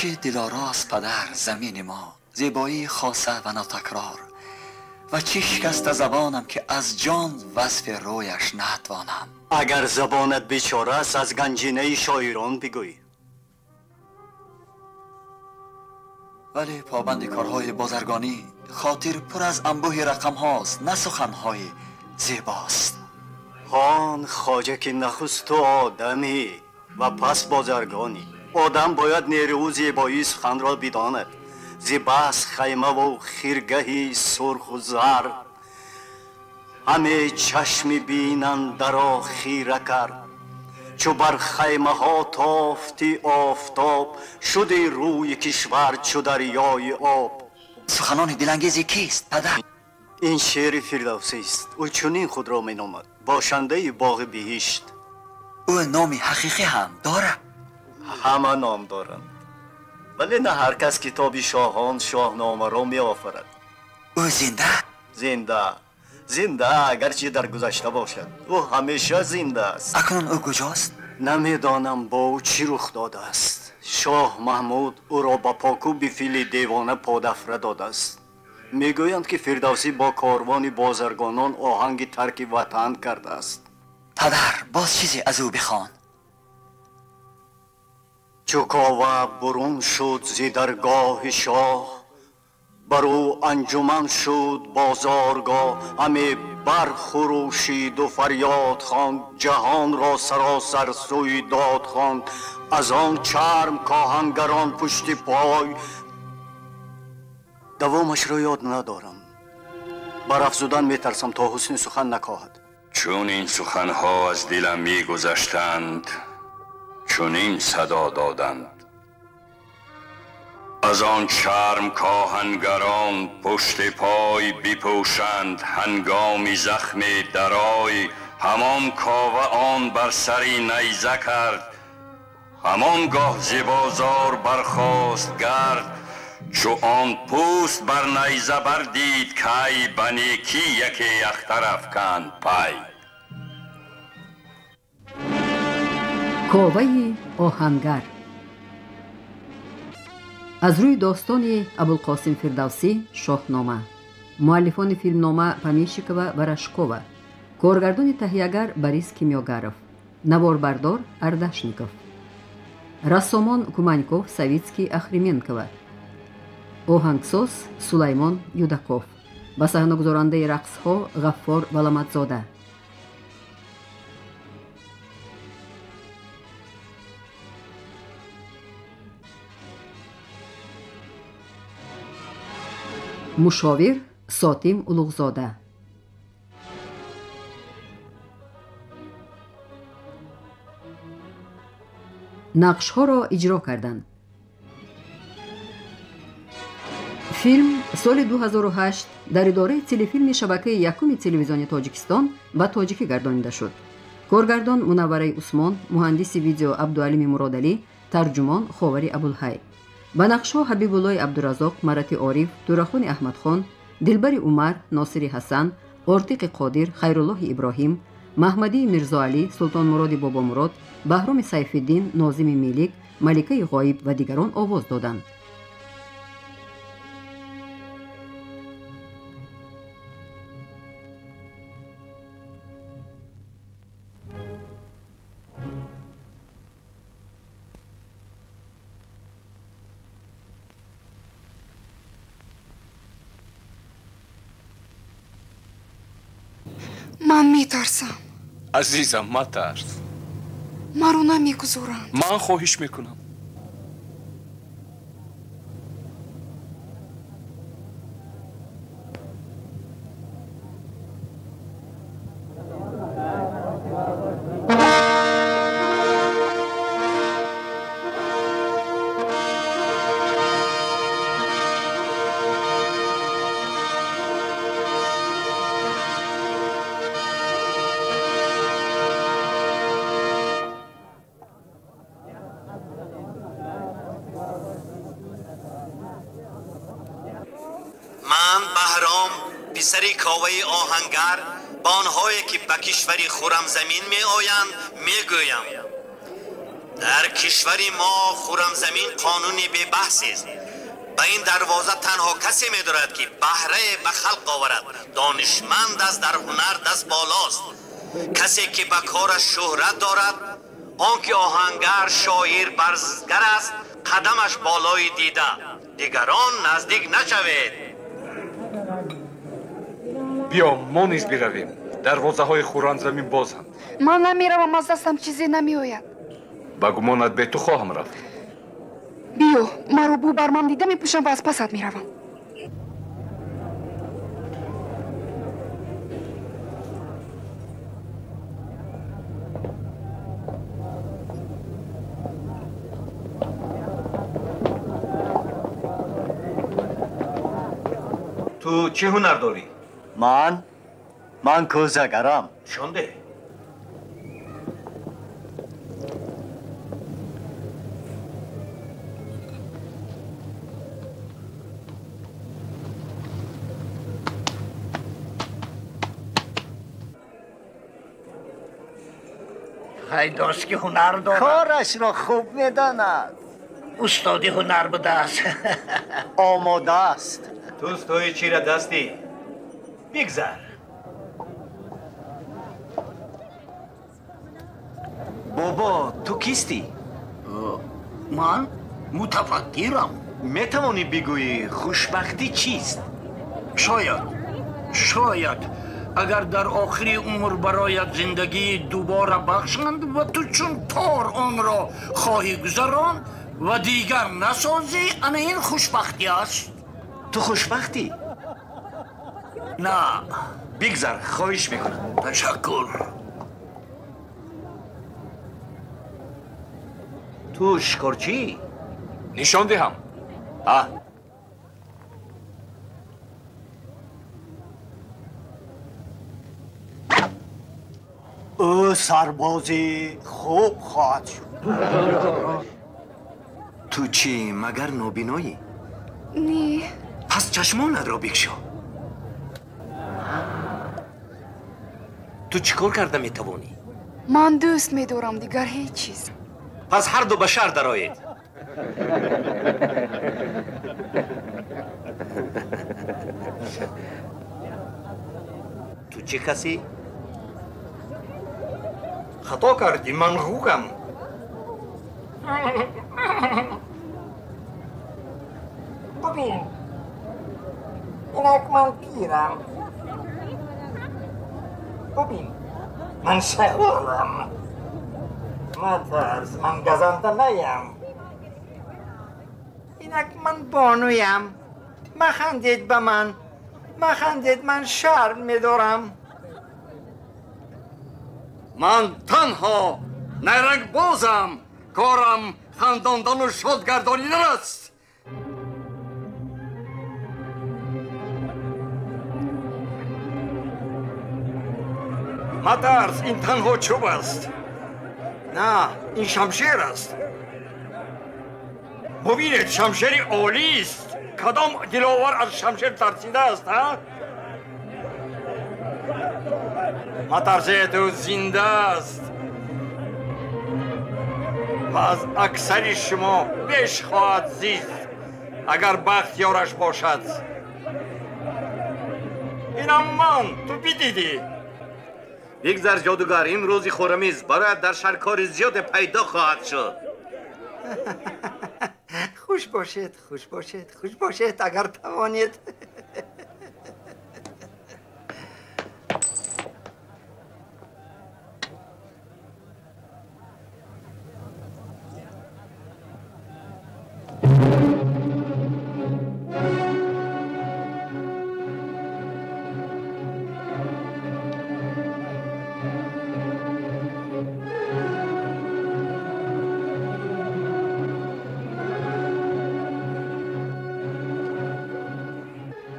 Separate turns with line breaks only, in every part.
چه دلاراست پدر زمین ما، زیبایی خاصه و ناتکرار، و چه شکست زبانم که از جان وصف رویش نتوانم.
اگر زبانت بیچاره است از گنجینه شاعران بگوی.
ولی پابند کارهای بازرگانی خاطر پر از انبوه رقم هاست، نه سخنهای زیباست.
آن خواجه که نخست تو آدمی و پس بازرگانی، آدم باید نیرو زیبایی سخن را بداند. ز بس خیمه و خیرگهی سرخ و زرد، همه چشم بیننده را خیره کرد. چو بر خیمه ها تافتی آفتاب، شدی روی کشور چو دریای آب.
سخنان دلانگیزی کیست پدر؟
این شعر فردوسی است. او چنین خود را مینامد: باشنده باغ بهشت.
او نام حقیقی هم دارد؟
همه نام دارند، ولی نه هر کس کتاب شاهان شاهنامه را می آفرد.
او زنده؟
زنده، زنده، اگرچه در گذشته باشد. او همیشه زنده است.
اکنون او کجاست؟
نمیدانم با او چی رخ داده است. شاه محمود او را با پاکوب فیل دیوانه پادفره داده است. میگویند که فردوسی با کاروان بازرگانان آهنگ ترک وطن کرده است.
پدر باز چیزی از او بخوان.
چو کاوه برون شد ز درگاه شاه، بر او انجمن شد بازارگاه. همه برخروشید و فریاد خواند، جهان را سراسر سوی داد خواند. از آن چرم کاهنگران پشت پای. دوامش را یاد ندارم، بر افزودن میترسم تا حسن سخن نکاهد.
چون این سخنها از دلم میگذشتند، چنین صدا دادند: از آن چرم کاهنگران پشت پای بپوشند، هنگامی زخم درای. همان کاوه آن بر سری نیزه کرد، همان گاه ز بازار برخاست گرد. چو آن پوست بر نیزه بردید کی، به نیکی یکی اختر افکند پی.
Коваи оҳангар аз рӯи достони Абулқосим Фирдавсӣ «Шоҳнома». Муаллифони филмнома Помещикова ва Рашкова, коргардони таҳиягар Борис Кимёгаров, наворбардор Ардашников, рассомон Куманьков, Савицкий, Ахременкова, оҳангсоз Сулаймон Юдаков, ба саҳнагузорандаи рақсҳо Ғаффор Валамадзода. Мушовир Сотим Улуғзода. Нақшҳоро иҷро карданд. Филм соли 2008 дар идораи телефилми шабакаи якуми телевизиони Тоҷикистон ба тоҷикӣ гардонида шуд. Коргардон Мунаввараи Усмон, муҳандиси видео Абдуалими Муродалӣ, тарҷумон Ховари Абулҳай. Ба нақшҳо Ҳабибуллои Абдуразоқ, Марати Ориф, Турахони Аҳмадхон, Дилбари Умар, Носири Ҳасан, Ортиқи Қодир, Хайруллоҳи Иброҳим, Маҳмадии Мирзоалӣ, Султонмуроди Бобомурод, Баҳроми Сайфиддин, Нозими Мелик, Маликаи Ғоиб ва дигарон овоз доданд.
Ман метарсам.
Азизам, матарс.
Маро намегузоранд.
Ман хоҳиш мекунам.
پسر کاوه آهنگر با آنهایی که به کشور خرمزمین می آیند می گویم در کشور ما خرمزمین قانونی بی بحث است. به این دروازه تنها کسی می دارد که بهره به خلق آورد، دانشمند است، در هنر دست بالاست، کسی که به کارش شهرت دارد، آنکه آهنگر، شاعر، برزگر است، قدمش بالای دیده، دیگران نزدیک نشوید.
Биё, мо низ биравем. Дарвозаҳои Хуррамзамин бозанд.
Ман намеравам, аз дастам чизе намеояд.
Ба гумонат бе ту хоҳам рафт.
Биё, маро бубар, ман дида мепӯшам ва аз пасат меравам.
Ту чӣ ҳунар дорӣ?
Ман? Ман кӯзагарам.
Нишон деҳ.
Хайдост ки ҳунар дорад.
Корашро хуб медонад.
Устоди ҳунар будааст.
Омода аст.
Ту устои чирадастӣ. Бигзар.
Бобо, ту кистӣ?
Ман мутафаккирам.
Метавонӣ бигӯӣ хушбахтӣ чист?
Шояд, шояд агар дар охири умр бароят зиндагии дубора бахшанд ва ту чун тор онро хоҳӣ гузаронд ва дигар насозӣ, ана ин хушбахтӣ аст.
Ту хушбахтӣ?
На.
Бигзар, хоҳиш мекунам.
Ташаккур.
Ту шикорчӣ?
Нишон диҳам.
А.
Ӯ сарбози хуб хоҳад шуд.
Ту чӣ, магар нобиноӣ?
Не.
Пас чашмонатро бикшо.
Ту чӣ кор карда метавонӣ?
Ман дӯст медорам, дигар ҳеҷ чиз.
Пас ҳарду ба шаҳр дароед. Ту чӣ касӣ?
Хато кардӣ, ман гукам. Бубин, инак ман пирам. Бубин, ман шағолам. Матарс, ман газанда наям. Инак ман бонуям. Махандед ба ман. Махандед, ман шарм медорам.
Ман танҳо найрангбозам. Корам хандондану шод гардонидан аст. Матарс, ин танҳо чӯб аст. На, ин шамшер аст. Бубинед, шамшери олист. Кадом диловар аз шамшер тарсидааст, а? Матарсед, ӯ зинда аст ва аз аксари шумо беш хоҳад зист, агар бахт ёраш бошад. Инам ман, ту бидидӣ.
Бигзар, ҷодугар, ин рӯзи хорамиз бароят дар шаҳр кори зиёде пайдо хоҳад шуд.
Хуш бошед, хуш бошед, хуш бошед, агар тавонед.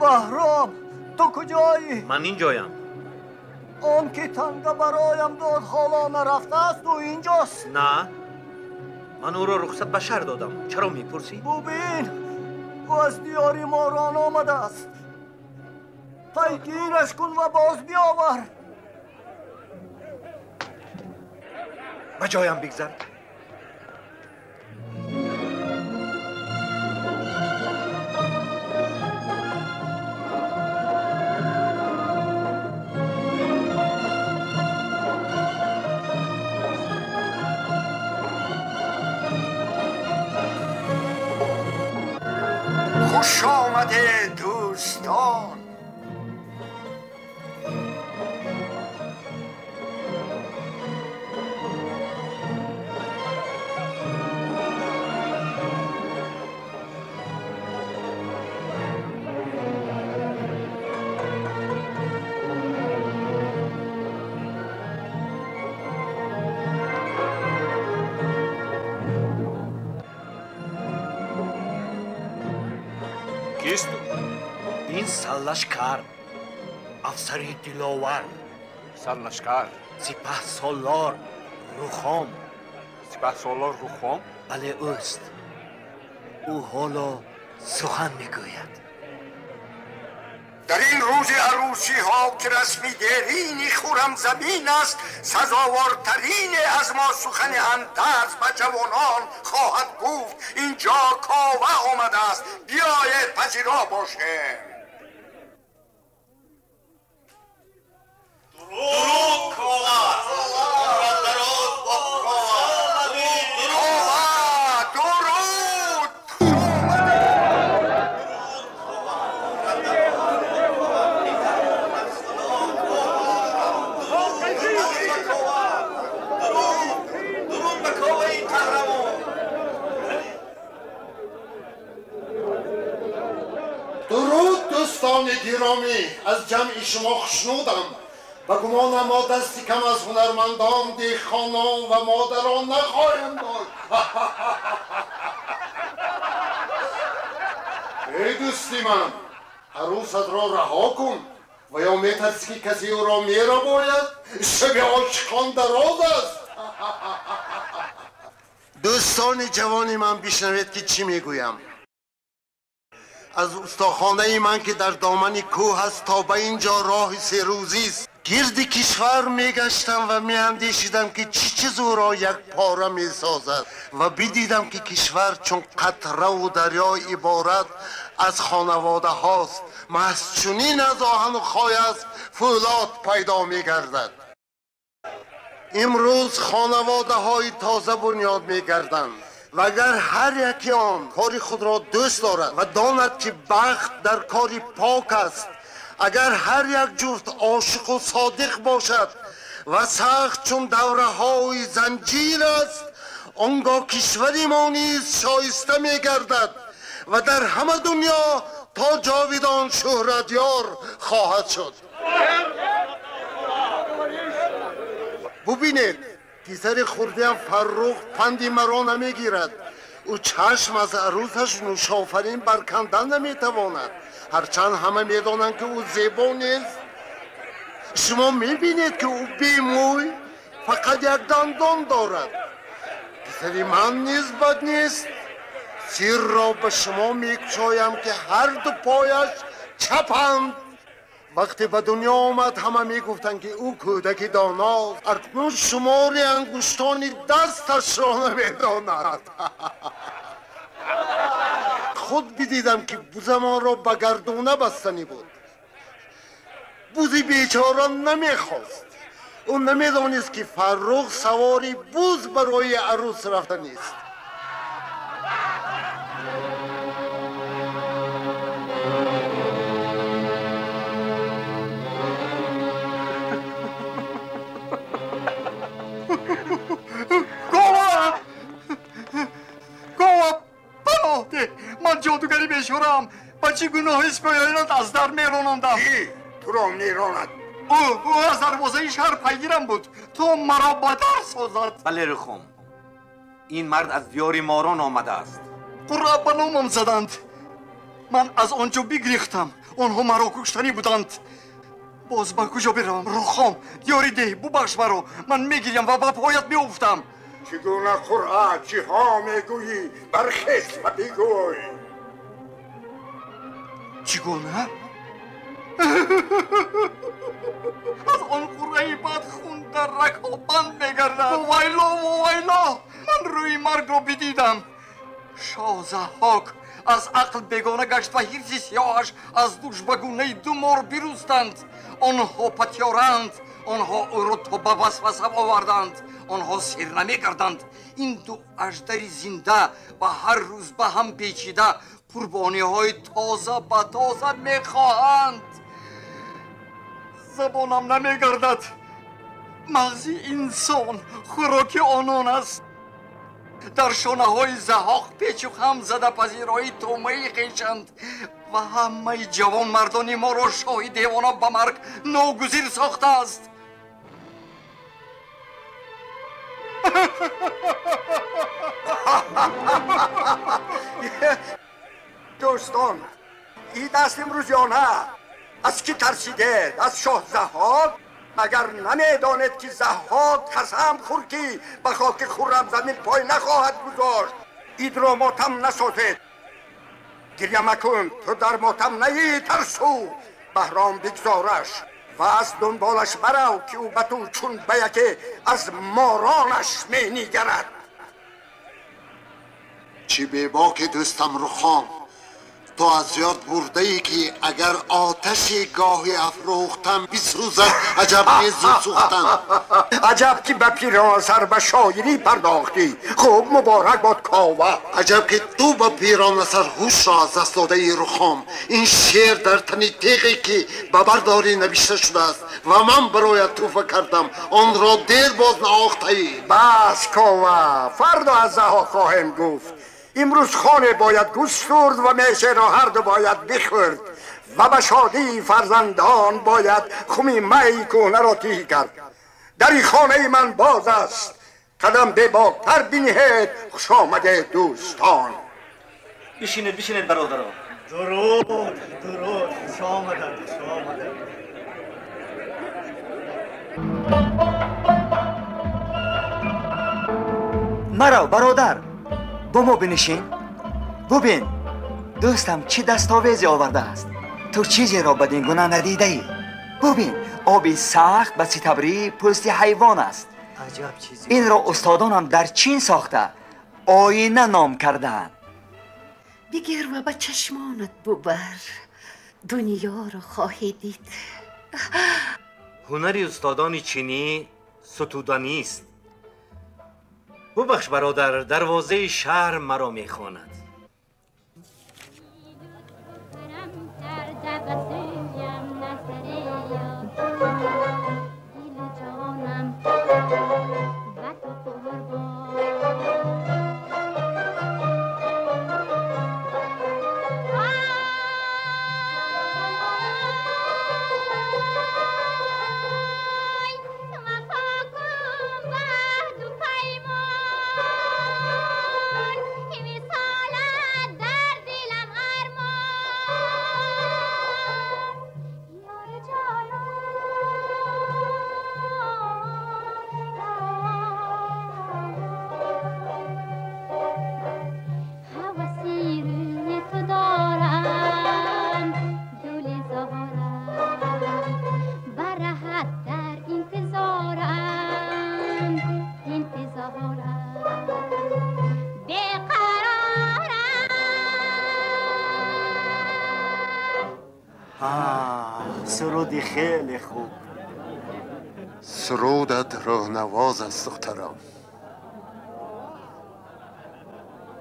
Баҳром, ту куҷоӣ?
Ман инҷоям.
Он ки танга бароям дод ҳоло нарафтааст, ӯ инҷост.
На, ман ӯро рухсат ба шаҳр додам. Чаро мепурсӣ?
Бубин, ӯ аз диёри морон омадааст. Пайгираш кун ва боз биёвар.
Ба ҷоям бигзар.
Хуш омаде дӯстон.
Кист? Ин сарлашкар, афсари диловар.
Сарлашкар?
Сипаҳсолор Рухом.
Сипаҳсолор Рухом?
Бале, ӯст. Ӯ ҳоло сухан мегӯяд.
Дар ин рӯзи арӯсиҳо ки расми дерини Хуррамзамин аст, сазовортарине аз мо сухани андарз ба ҷавонон хоҳад гуфт. Инҷо Кова омадааст, биёед пазиро бошем.
Дуруд Кова! Дуруд Кова!
Дуруд!
Дуруд ба Коваи қаҳрамон!
Дуруд дӯстони гиромӣ, аз ҷамъи шумо хушнудам. Ба гумонам мо дасти кам аз ҳунармандон, деҳқонон ва модарон нахоҳем дошт. Эй дӯсти ман, арӯсатро раҳо кун ва ё метарсӣ ки касе ӯро мерабояд? Шаби ошиқон дароз аст. Дӯстони ҷавони ман, бишнавед ки чӣ мегӯям. Аз устохонаи ман ки дар домани кӯҳ аст то ба ин ҷо роҳи серӯзист, гирди кишвар мегаштам ва меандешидам ки чӣ чиз ӯро як пора месозад ва бидидам ки кишвар чун қатраву дарё иборат аз хонаводаҳост. Маҳз чунин аз оҳану хой аст фӯлод пайдо мегардад. Имрӯз хонаводаҳои тоза бунёд мегарданд ва агар ҳар яке он кори худро дӯст дорад ва донад ки бахт дар кори пок аст, агар ҳар як ҷуфт ошиқу содиқ бошад ва сахт чун давраҳои занҷир аст, он гоҳ кишвари мо низ шоиста мегардад ва дар ҳама дунё то ҷовидон шӯҳратёр хоҳад шуд. Бубинед, писари хурдиам Фаррух панди маро намегирад. Ӯ чашм аз арӯсаш Нӯшофарин баркандан наметавонад, ҳарчанд ҳама медонанд ки ӯ зебо нест. Шумо мебинед ки ӯ бемӯй, фақат як дандон дорад. Писари ман низ бад нест. Сирро ба шумо мекушоям ки ҳар ду пояш чапанд. Вақте ба дунё омад, ҳама мегуфтанд ки ӯ кӯдаки доност. Акнун шумори ангуштони дасташро намедонад. Худ бидидам ки бузамонро ба гардуна бастанӣ буд. Бузи бечора намехост. Ӯ намедонист ки Фаррух савори буз барои арӯс рафтанист.
Кова! Кова, паноҳ деҳ! Ман ҷодугари бешӯраам. Ба чӣ гуноҳи сипоҳиёнат аз дар меронондам?
Кӣ туро меронад?
Ӯ аз дарвозаи шаҳр пайгирам буд то маро ба дар созад.
Бале, Рухом, ин мард аз диёри морон омадааст.
Қурра ба номам заданд. Ман аз он ҷо бигрехтам. Онҳо маро куштанӣ буданд. Боз ба куҷо биравам? Рухом, ёрӣ деҳ, бубахш маро. Ман мегирям ва ба поят меуфтам.
Чӣ гуна қуръа, чиҳо мегӯӣ? Бархез ва бигӯй.
Чӣ гуна? Аз он қуръаи бад хун дар рагҳо банд мегардад. Вовайло, вовайло! Ман рӯи маргро бидидам. Шоҳ Заҳҳок аз ақл бегона гашт ва ҳирси сиёҳаш аз душ ба гунаи ду мор бирӯстанд. Онҳо патёранд, онҳо ӯро то ба васваса оварданд, онҳо сир намекарданд. Ин ду аждари зинда ва ҳар рӯз ба ҳам печида қурбониҳои тоза ба тоза мехоҳанд. Забонам намегардад. Мағзи инсон хӯроки онон аст. Дар шонаҳои Заҳҳок печу хам зада пазирои тӯъмаи хешанд ва ҳамаи ҷавонмардони моро шоҳи девона ба марг ногузир сохтааст.
Дӯстон, ид аст имрӯз ё на? Аз кӣ тарсидед? Аз шоҳ Заҳҳок? Магар намедонед ки Заҳҳок қасам хӯрд ки ба хоки Хуррамзамин пой нахоҳад гузошт? Идро мотам насозед. Гиря макун, ту дар мотам наӣ, тарсу. Баҳром бигзораш ва аз дунболаш марав ки ӯ ба ту чун ба яке аз моронаш менигарад.
Чӣ бебоки дӯстам Рухом, ту аз ёд бурдаӣ ки агар оташи гоҳи афрӯхтан бисӯзад, аҷаб незу сӯхтан.
Аҷаб ки ба пиронасар ба шоирӣ пардохтӣ. Хуб, муборак бод Кова.
Аҷаб ки ту ба пиронасар ҳушро аз даст додаӣ Рухом. Ин шеър дар тани теғе ки ба бардорӣ навишта шудааст ва ман бароят тӯҳфа кардам, онро дер боз наохтаӣ.
Бас Кова, фардо аз Заҳҳок хоҳем гуфт. Имрӯз хоне бояд густурд ва мешеро ҳарду бояд бихӯрд ва ба шодии фарзандон бояд хуми май кӯҳнаро тиҳ кард. Дари хонаи ман боз аст. Қадам бебоктар биниҳед. Хуш омадед дӯстон.
Бишинед, бишинед бародарон.
Дуруд, дуруд. Хуш омаданд, хуш омаданд.
Марав бародар, бо мо бинишин. Бубин, дӯстам чӣ дастовезе овардааст. Ту чизеро бадин гуна надидаӣ. Бубин, оби сахт ба ситабрии пӯсти ҳайвон аст.
Аҷаб чизе!
Инро устодонам дар Чин сохта, оина ном кардаанд.
Бигир ва ба чашмонат бубар, дунёро хоҳӣ дид.
Ҳунари устодони чинӣ сутуданист. Бубахш бародар, дарвозаи шаҳр маро мехонад.
Суруди хеле хуб.
Сурудат роҳнавоз аст духтарам.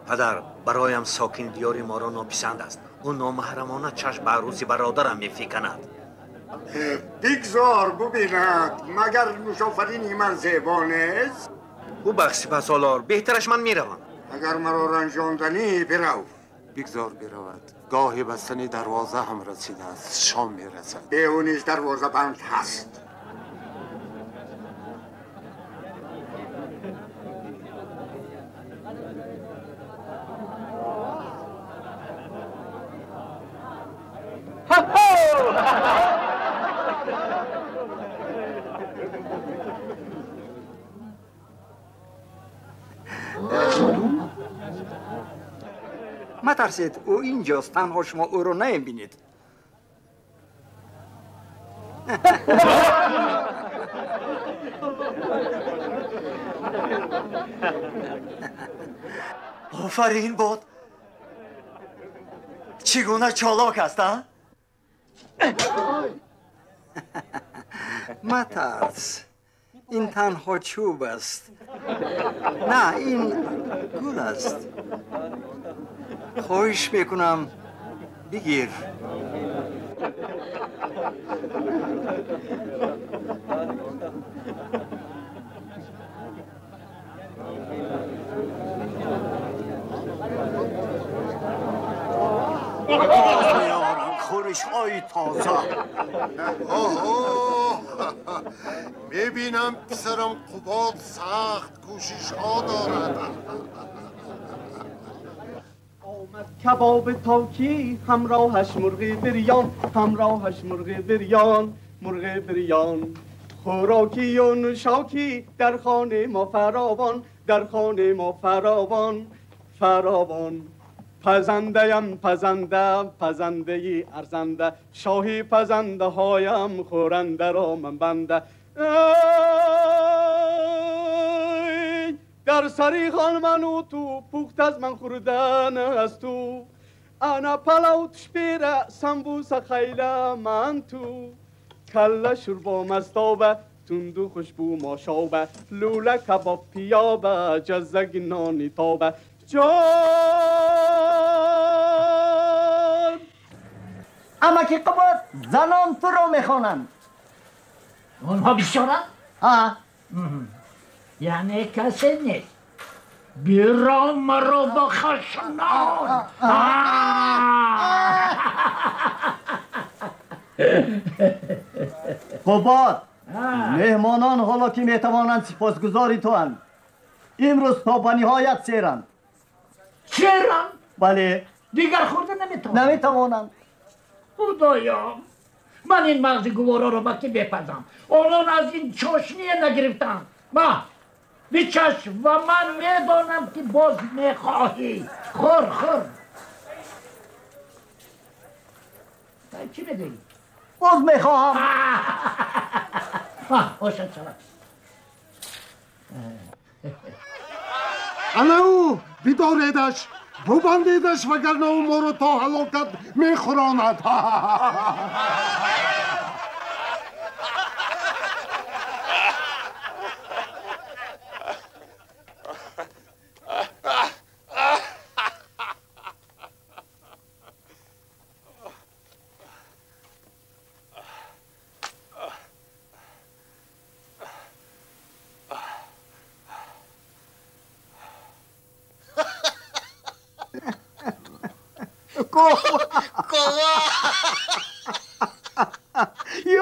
Падар, бароям сокин диёри моро нописанд аст. Ӯ номаҳрамона чашм ба арӯси бародарам мефиканад.
Бигзор бубинад, магар нӯшофарини ман зебо нест?
Бубахш сипаҳсолор, беҳтараш ман меравам.
Агар маро ранҷонданӣ, бирав.
Бигзор биравад. Гоҳи бастани дарвоза ҳам расидааст, шом мерасад.
Бе ӯ низ дарвоза банд ҳаст.
Матарсед, ӯ инҷост, танҳо шумо ӯро намебинед.
Офарин бод! Чӣ гуна чолок аст, а?
Матарс, ин танҳо чӯб аст. На, ин гул аст. Хоҳиш мекунам, бигир.
Меорам хӯришҳои тоза.
Оҳо, мебинам писарам Қубод сахт кӯшишҳо дорад.
Омад кабоби токи, ҳамроҳаш мурғи бирён, ҳамроҳаш мурғи бирён, мурғи бирён. Хӯрокию нӯшокӣ дар хонаи мо фаровон, дар хонаи мо фаровон, фаровон. Пазандаям пазанда, пазандаи арзанда, шоҳи пазандаҳоям, хӯрандаро ман банда. Дар сари хон ману ту, пухт аз ман хӯрдан аз ту. Ана палав тушпера, самбуса хайла ман ту. Калла шурбо мастоба, тунду хушбӯ мошоба, лӯла кабоб пиёба, ҷаззаги нони тоба. Ҷон!
Амаки Қубод, занон туро мехонанд.
Онҳо бисёранд?
Ҳа.
Яъне касе нест. Бирон маро ба хашнон.
Қубод, меҳмонон ҳоло ки метавонанд сипосгузори туанд. Имрӯз то ба ниҳоят серанд.
Серанд?
Бале.
Дигар хӯрда наметавонанд?
Наметавонанд.
Худоё, ман ин мағзи гувораро ба кӣ бепазам? Онон аз ин чошние нагирифтанд. Ма, бичаш ва ман медонам ки боз мехоҳӣ. Хӯр, хӯр. Чӣ медоӣ?
Боз мехоҳам.
Ма, бошад шавад.
Ана ӯ, бидоредаш, бубандедаш, вагарна ӯ моро то ҳалокат мехӯронад.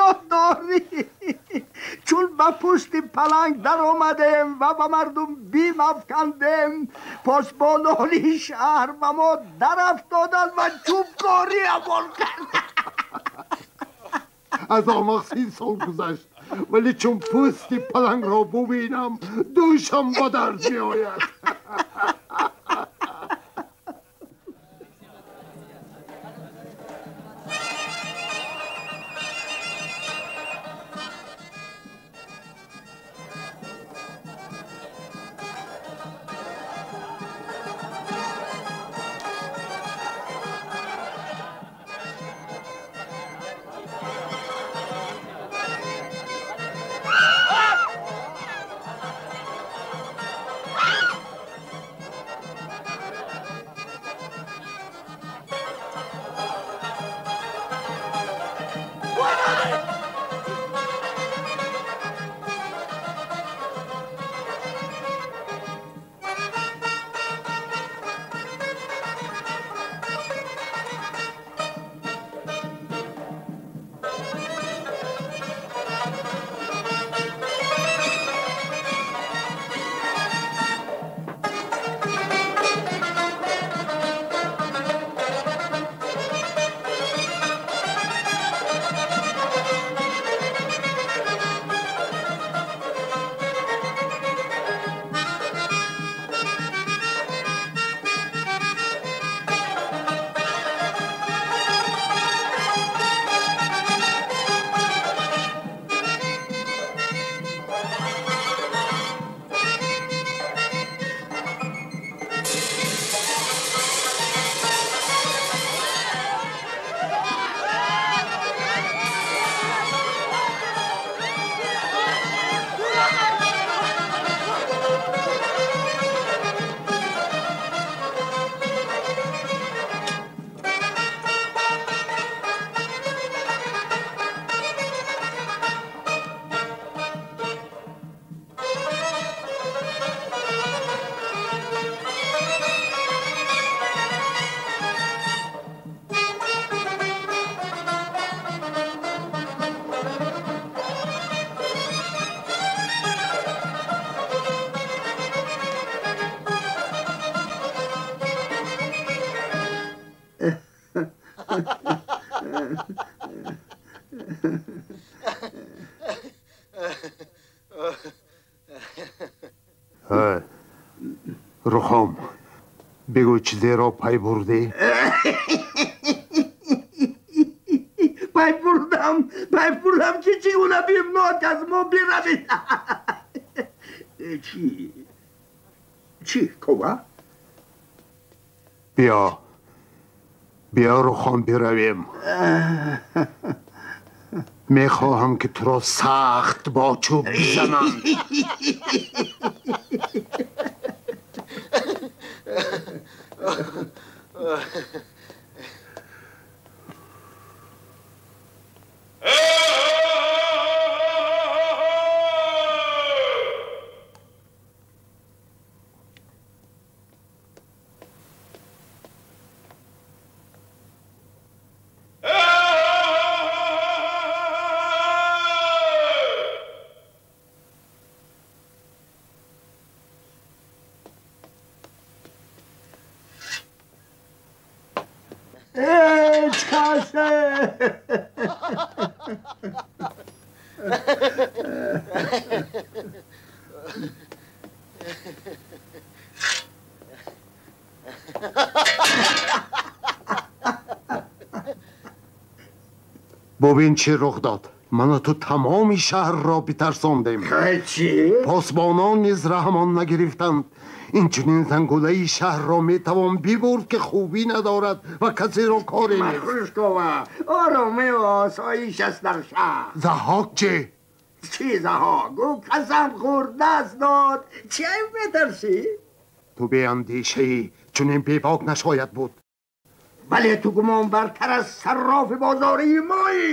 Ёд дорӣ, чун ба пушти паланг даромадем ва ба мардум бим афкандем, посбонони шаҳр ба мо дарафтоданд ва чӯбкорӣ амон карданд.
Аз омақ 30 сол гузашт, вале чун пӯсти палангро бубинам, дӯшам ба дард меояд. Рухом, бигӯ, чизеро пай бурдӣ?
Пай бурдам, пай бурдам, ки чӣ гуна бимнок аз мо биравид. Чӣ? Чӣ, Кова?
Биё, биё, Рухом, биравем. Мехоҳам, ки туро сахт бо чӯб бизананд. Бубин, чӣ рух дод. Ману ту тамоми шаҳрро битарсондем.
Чӣ?
Посбонон низ раҳмон нагирифтанд. Инчунин зангулаи шаҳрро метавон бибурд, ки хубӣ надорад ва касеро коре нест.
Махӯш, Кова, оромию осоиш аст дар шаҳр.
Заҳҳок чӣ?
Чӣ Заҳҳок? Ӯ қасам хӯрд, даст дод. Чӣ метарсӣ?
Ту беандешаӣ, чунин бебок нашояд буд.
Вале ту гумон бартар аз саррофи бозории моӣ.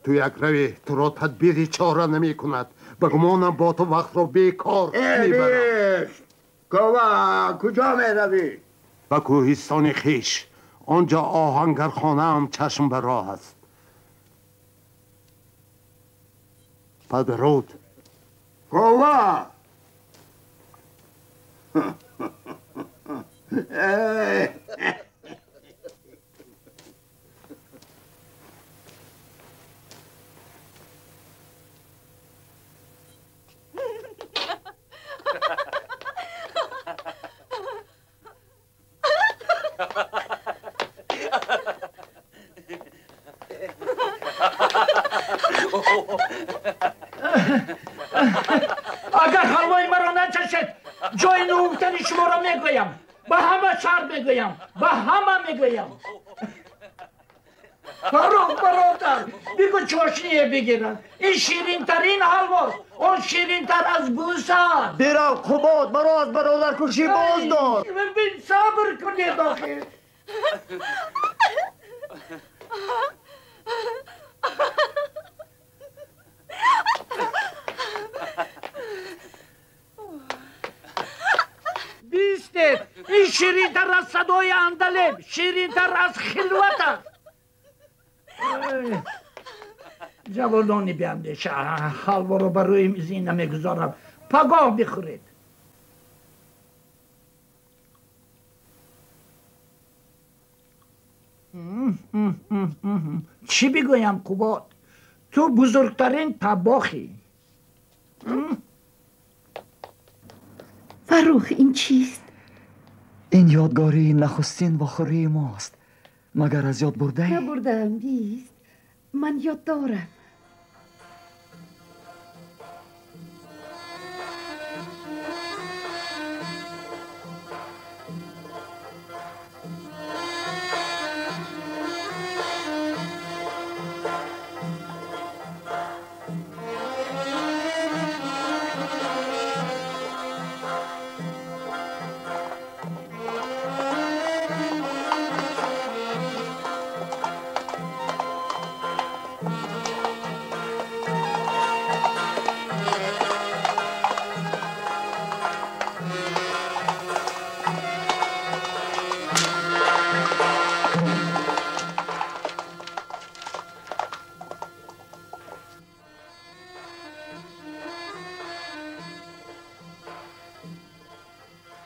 Ту як равӣ, туро тадбири чора намекунад. Ба гумонам, бо ту вақтро бекор мебарам.
Кова, куҷо меравӣ?
Ба кӯҳистони хеш. Он ҷо оҳангархонаам чашм ба роҳ аст. Падруд.
Кова!
Агар ҳалвои маро начашед, ҷои нуҳуфтани шуморо мегӯям. Ба ҳама шаҳр мегӯям, ба ҳама мегӯям. Фаррух бародар, бигӯ чошние бигиранд. Ин ширинтарин ҳалвост, он ширинтар аз бӯса.
Бирав, Қубод, маро аз бародаркушӣ боз дор.
Сабр кунед охир. Бистед, ин ширинтар аз садои андалеб, ширинтар аз хилват аст. Ҷавонони биандеша, ҳалворо ба рӯи зина мегузорам, пагоҳ бихӯред. Чӣ бигӯям, Қубод? Ту бузургтарин табохӣ.
Фаррух, ин чист?
Ин ёдгории нахустин вохӯрии мост. Магар аз ёд бурдаӣ?
Набурдаам, бист. Ман ёд дорам.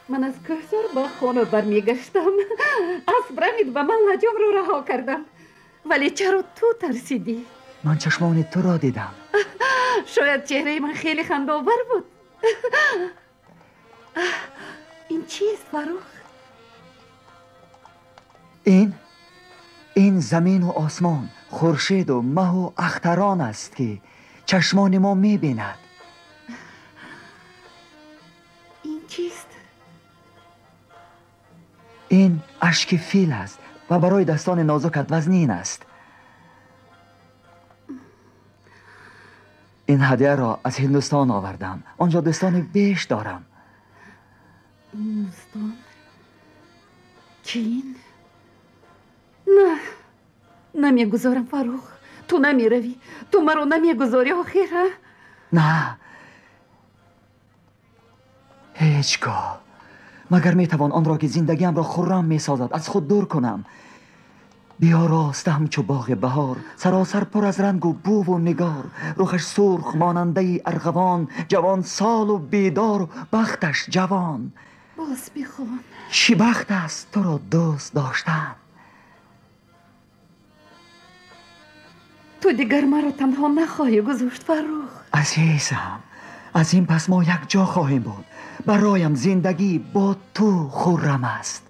Ман аз кӯҳсор ба хона бармегаштам. Асп рамид ва ман лаҷомро раҳо кардам. Вале чаро ту тарсидӣ?
Ман чашмони туро дидам.
Шояд чеҳраи ман хеле хандаовар буд. Ин чист, Фаррух?
Ин замину осмон, хуршеду маҳу ахтарон аст, ки чашмони мо мебинад.
Ин чист?
Ин ашки фил аст ва барои дастони нозукат вазнин аст. Ин ҳадияро аз Ҳиндустон овардам. Он ҷо дӯстони беш дорам.
Ҳиндустон? Чин? На, намегузорам, Фаррух. Ту намеравӣ. Ту маро намегузорӣ охир, ҳа?
На, ҳеҷ гоҳ. Магар метавон онро, ки зиндагиамро хуррам месозад, аз худ дур кунам? Биёроста ҳамчу боғи баҳор, саросар пур аз рангу буву нигор, рухаш сурх монандаи арғавон, ҷавон солу бедору бахташ ҷавон.
Боз бихон.
Чӣ бахт аст туро дӯст доштан.
Ту дигар маро танҳо нахоҳӣ гузошт, Фаррух.
Азизам, аз ин пас мо якҷо хоҳем буд. Бароям зиндагӣ бо ту хуррам аст.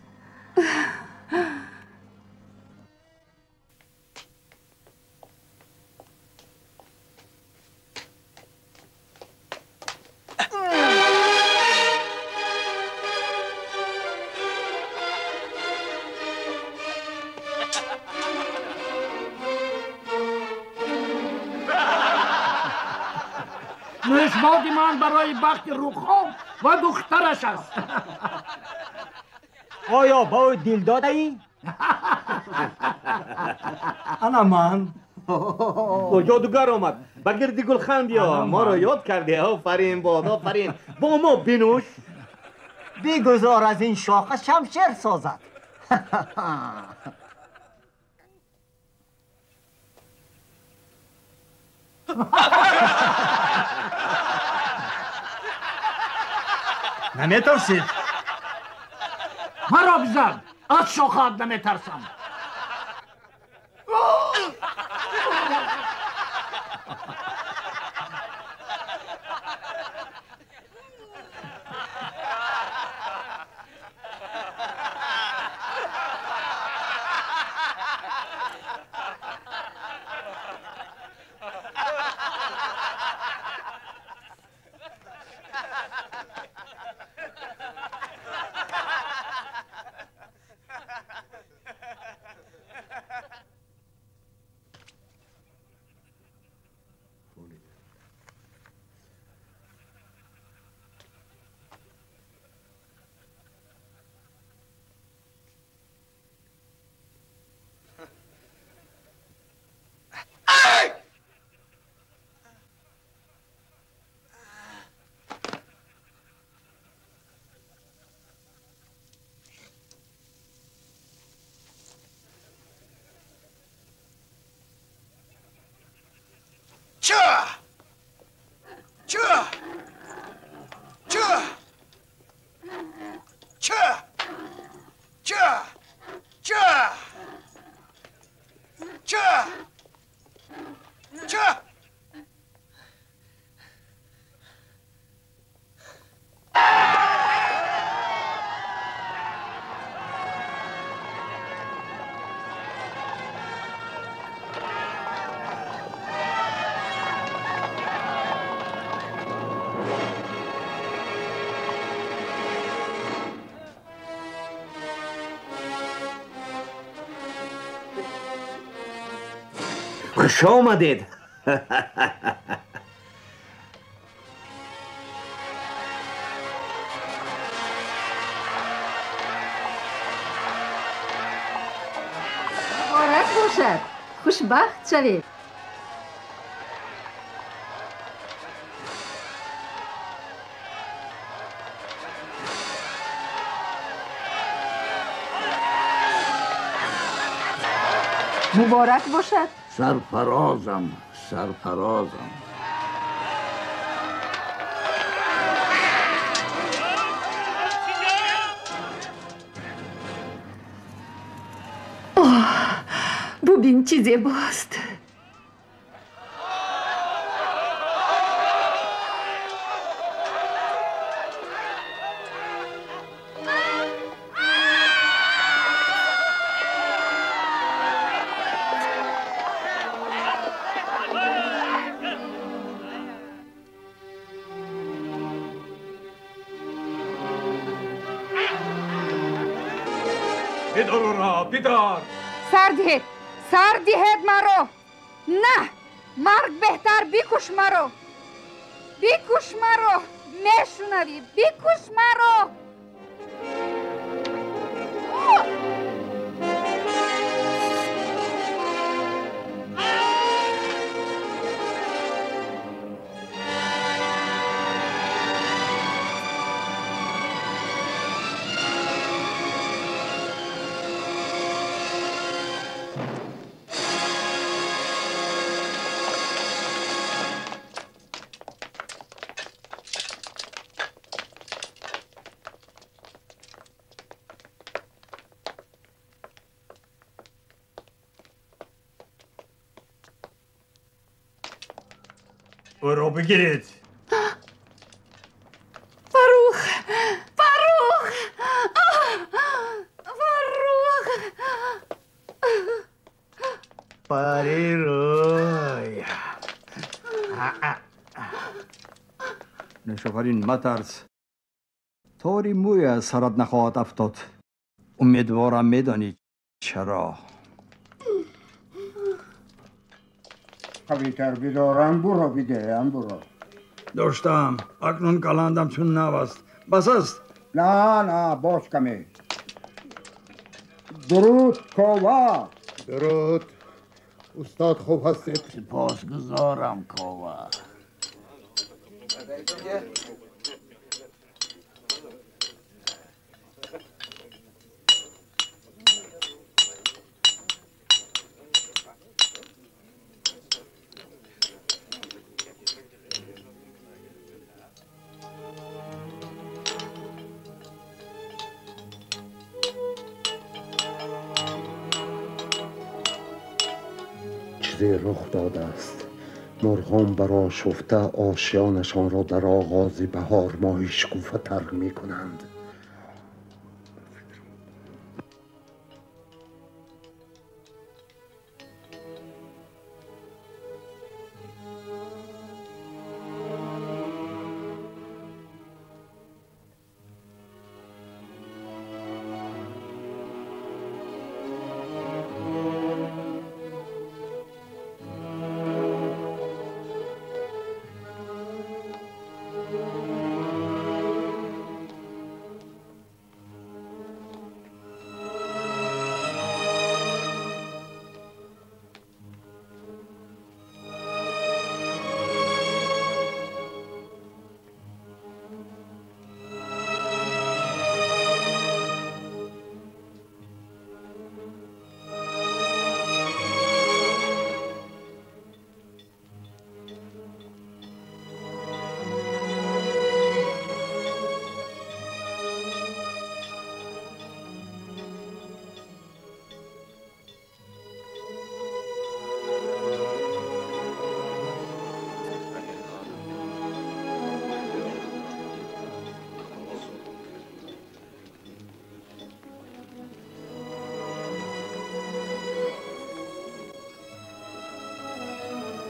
Нӯшбоди ман барои бахти Рухом ва духтараш аст.
Оё ба ӯ дил додаӣ?
Ана ман.
Ҷодугар омад. Ба гирди гулхан биё. Моро ёд кардӣ. Офарин бод, офарин. Бо мо бинӯш.
Бигузор аз ин шоха шамшер созад.
Наметарсед?
Маро бизан, аз шохаат наметарсам.
Хуш омадед.
Муборак бошад, хушбахт шавед. Муборак бошад.
Сарфарозам, сарфарозам.
Оҳ, бубин, чӣ зебост.
Бидор ӯро, бидор.
Сар диҳед, сар диҳед маро. На, марг беҳтар, бикуш маро. Бикуш маро, мешунавӣ, бикуш маро.
ӯро бигиред.
Фаррух! Фаррух! Фаррух!
Парирӯй.
Нӯшофарин, матарс. Тори мӯй аз сарат нахоҳад афтод. Умедворам медонӣ чаро.
Қавитар бидор, анбуро бидеҳ, анбуро.
Доштаам, акнун каландам чун нав аст. Бас аст?
На, на, боз каме. Дуруд, Кова.
Дуруд. Устод, хуб ҳастед?
Сипосгузорам, Кова.
چیزی رخ داده است. مرغان برآشفته آشیانشان را در آغاز بهار ماهی شکوفه تر می کنند.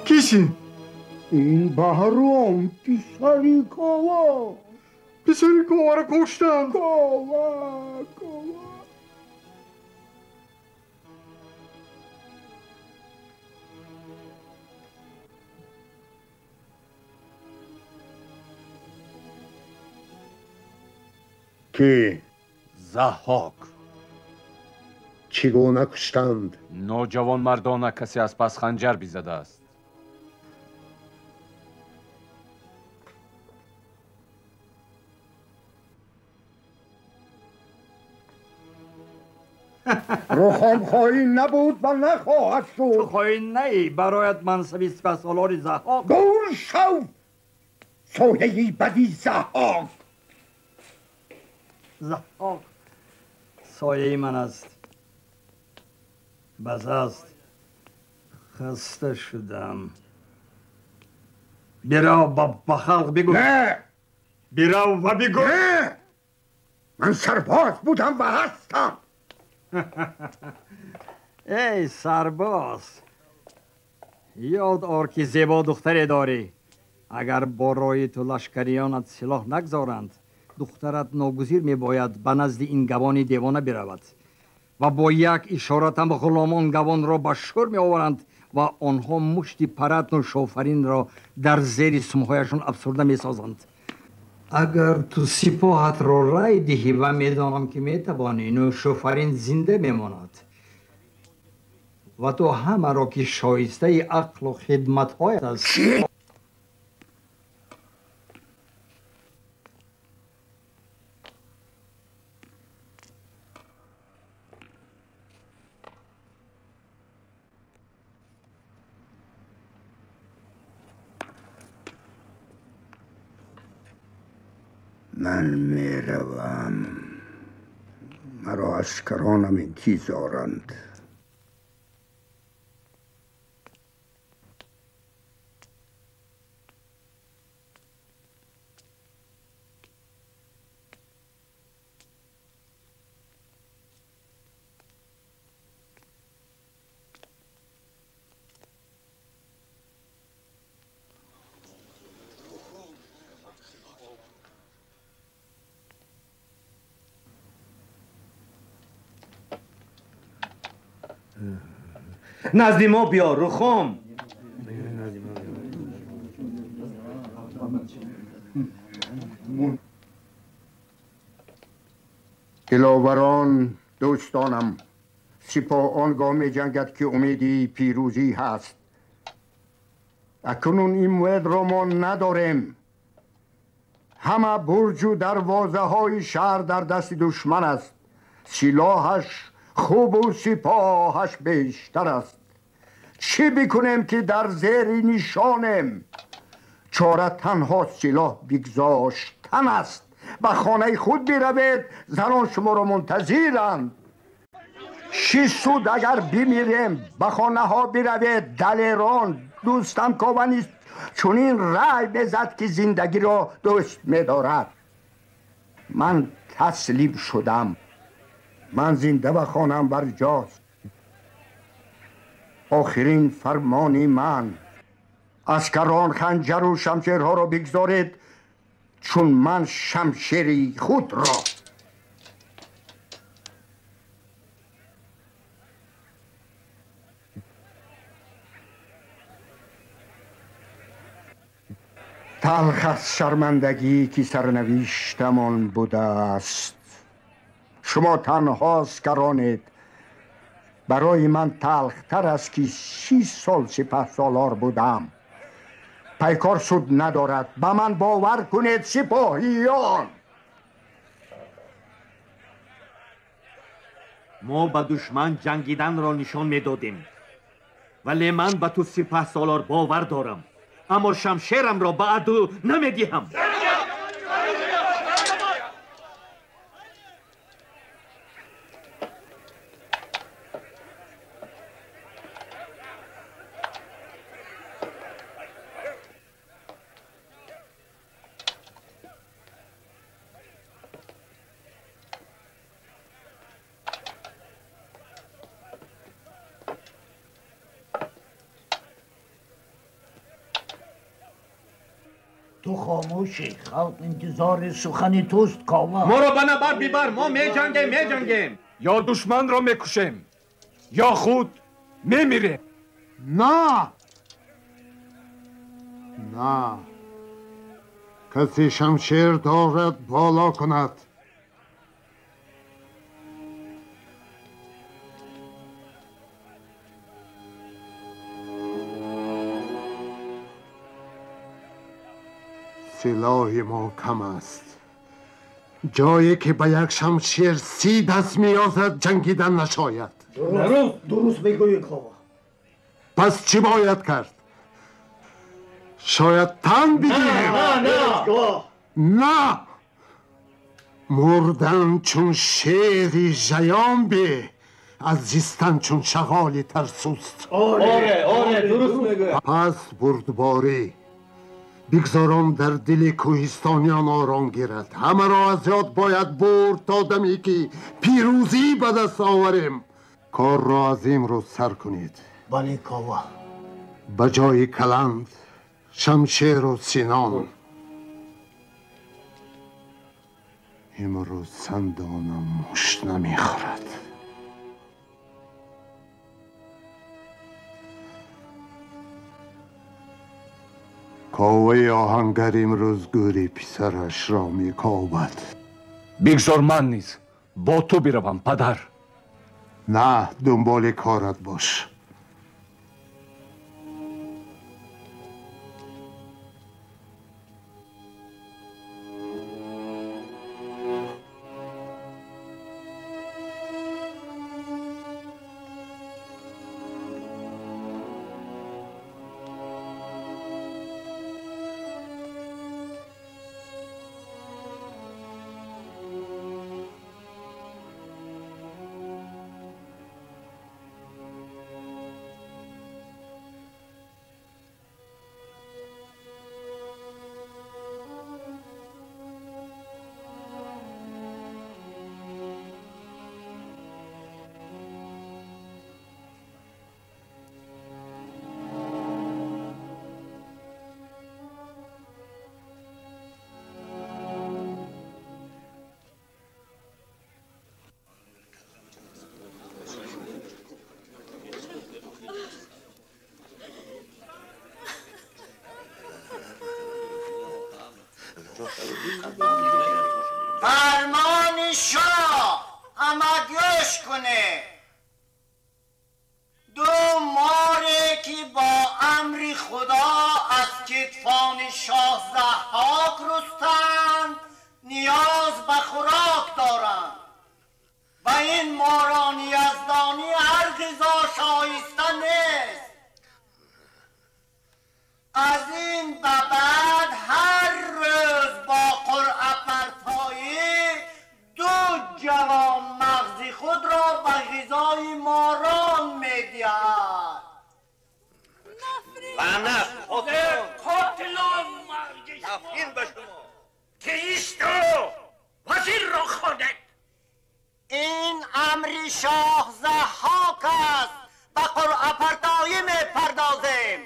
کیستی؟
این بهرام، پسری کاوه.
پسری کاوه را کشتم.
کاوه، کاوه.
کی؟
Заҳҳок.
چی گونه کشتند؟
Ноҷавонмардона касе аз пас ханҷар бизадааст.
Рухом хоин набуд ва нахоҳад шуд.
Ту хоин наӣ, бароят мансаби сипаҳсолори Заҳҳок.
Дур шав, сояи бади Заҳҳок.
Заҳҳок сояи ман аст. Бас аст, хаста шудам. Бирав ба халқ бигӯ.
Не,
бирав ва бигӯ.
Не, ман сарбоз будам ва ҳастам.
Эй сарбоз, ёд ор ки зебо духтаре дорӣ. Агар бо роҳи ту лашкариёнат силоҳ нагзоранд, духтарат ногузир мебояд ба назди ин гавони девона биравад.
Ва бо як ишоратам ғуломон гавонро ба шӯр меоваранд ва онҳо мушти парат Нӯшофаринро дар зери сумҳояшон афсурда месозанд. Агар ту сипоҳатро рай диҳӣ ва медонам ки метавонӣ, Нӯшофарин зинда мемонад ва ту ҳамаро ки шоистаи ақлу хидматҳоят аст.
Ман меравам. Маро аскаронам интизоранд.
Назди мо биё, Рухом.
Диловарон, дӯстонам, сипоҳ он гоҳ меҷангад ки умеди пирӯзӣ ҳаст. Акнун ин умедро мо надорем. Ҳама бурҷу дарвозаҳои шаҳр дар дасти душман аст. Силоҳаш хубу сипоҳаш бештар аст. Чӣ бикунем ки дар зери нишонем? Чора танҳо силоҳ бигзоштан аст. Ба хонаи худ биравед, занон шуморо мунтазиранд. Чӣ суд агар бимирем? Ба хонаҳо биравед, далерон. Дӯстам Кова низ чунин рай мезад ки зиндагиро дӯст медорад. Ман таслим шудам. Ман зинда ба хонаам барҷост. Охирин фармони ман: аскарон ханҷару шамшерҳоро бигзоред, чун ман шамшери худро. Талх аз шармандагӣ ки сарнавиштамон будааст. Шумо танҳо аскаронед. Барои ман талхтар аст ки 6 сол сипаҳсолор будам. Пайкор суд надорад. Ба ман бовар кунед, сипоҳиён.
Мо ба душман ҷангиданро нишон медодем, вале ман ба ту сипаҳсолор бовар дорам, аммо шамшерамро ба аду намедиҳам.
Ту хомӯшӣ, халқ интизори сухани туст, Кова.
Моро ба набард бибар, мо меҷангем, меҷангем.
Ё душманро мекушем, ё худ мемирем.
На, на, касе шамшер дорад боло кунад. Силоҳи мо кам аст. Ҷое ки ба як шамшер 30 даст меёзад, ҷангидан нашояд.
Дуруст мегӯӣ, Кова.
Пас чӣ бояд кард? Шояд тан бидиҳем? На, мурдан чун шери жаён бе аз зистан чун шағоли тарсуст. Пас бурдборӣ бигзором дар дили кӯҳистониён ором гирад. Ҳамаро аз ёд бояд бурд то даме ки пирӯзӣ ба даст оварем. Корро аз имрӯз сар кунед.
Бале, Кова.
Ба ҷои каланд шамшеру синон. Имрӯз сандонам мушт намехӯрад. Коваи оҳангар имрӯз гӯри писарашро мекобад.
Бигзор ман низ бо ту биравам, падар.
На, дунболи корат бош.
فرمان شاه همه گوش کنه. دو ماره که با امر خدا از کتفان شاه ضحاک رستند نیاز به خوراک دارند و این ماران یزدانی هر غذا شایسته نیست. از این به بعد هر روز با قرعه پرتایی دو جوان مغز خود را به غذای ماران میدهد.
لعنت
قاتلان مرگ
نفرین به شما
کیست تو وزیر را خواندد.
این امر شاه ضحاک است. به قرعه پرتایی میپردازیم.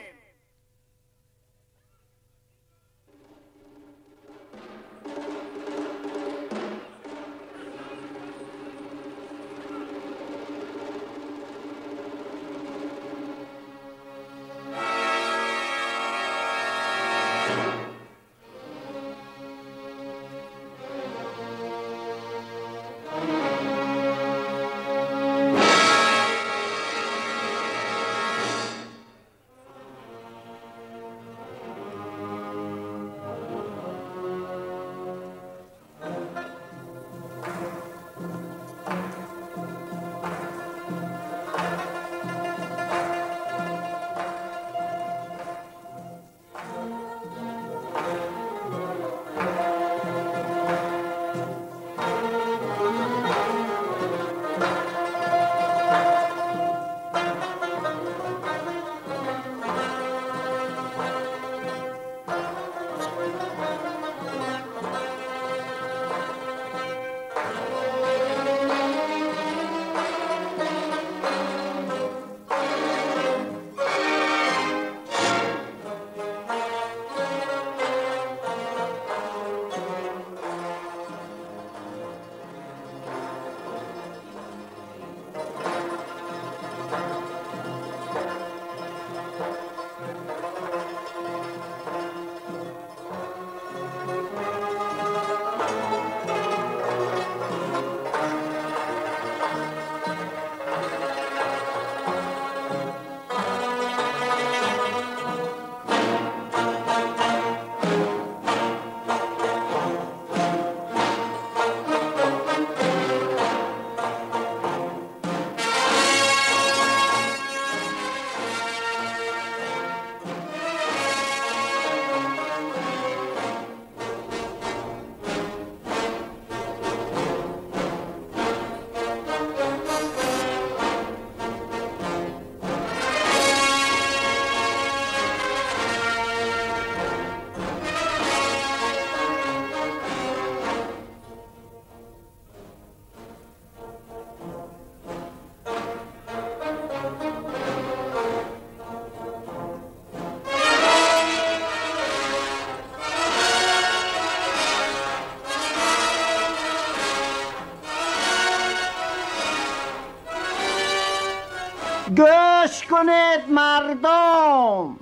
گوش کنید مردم،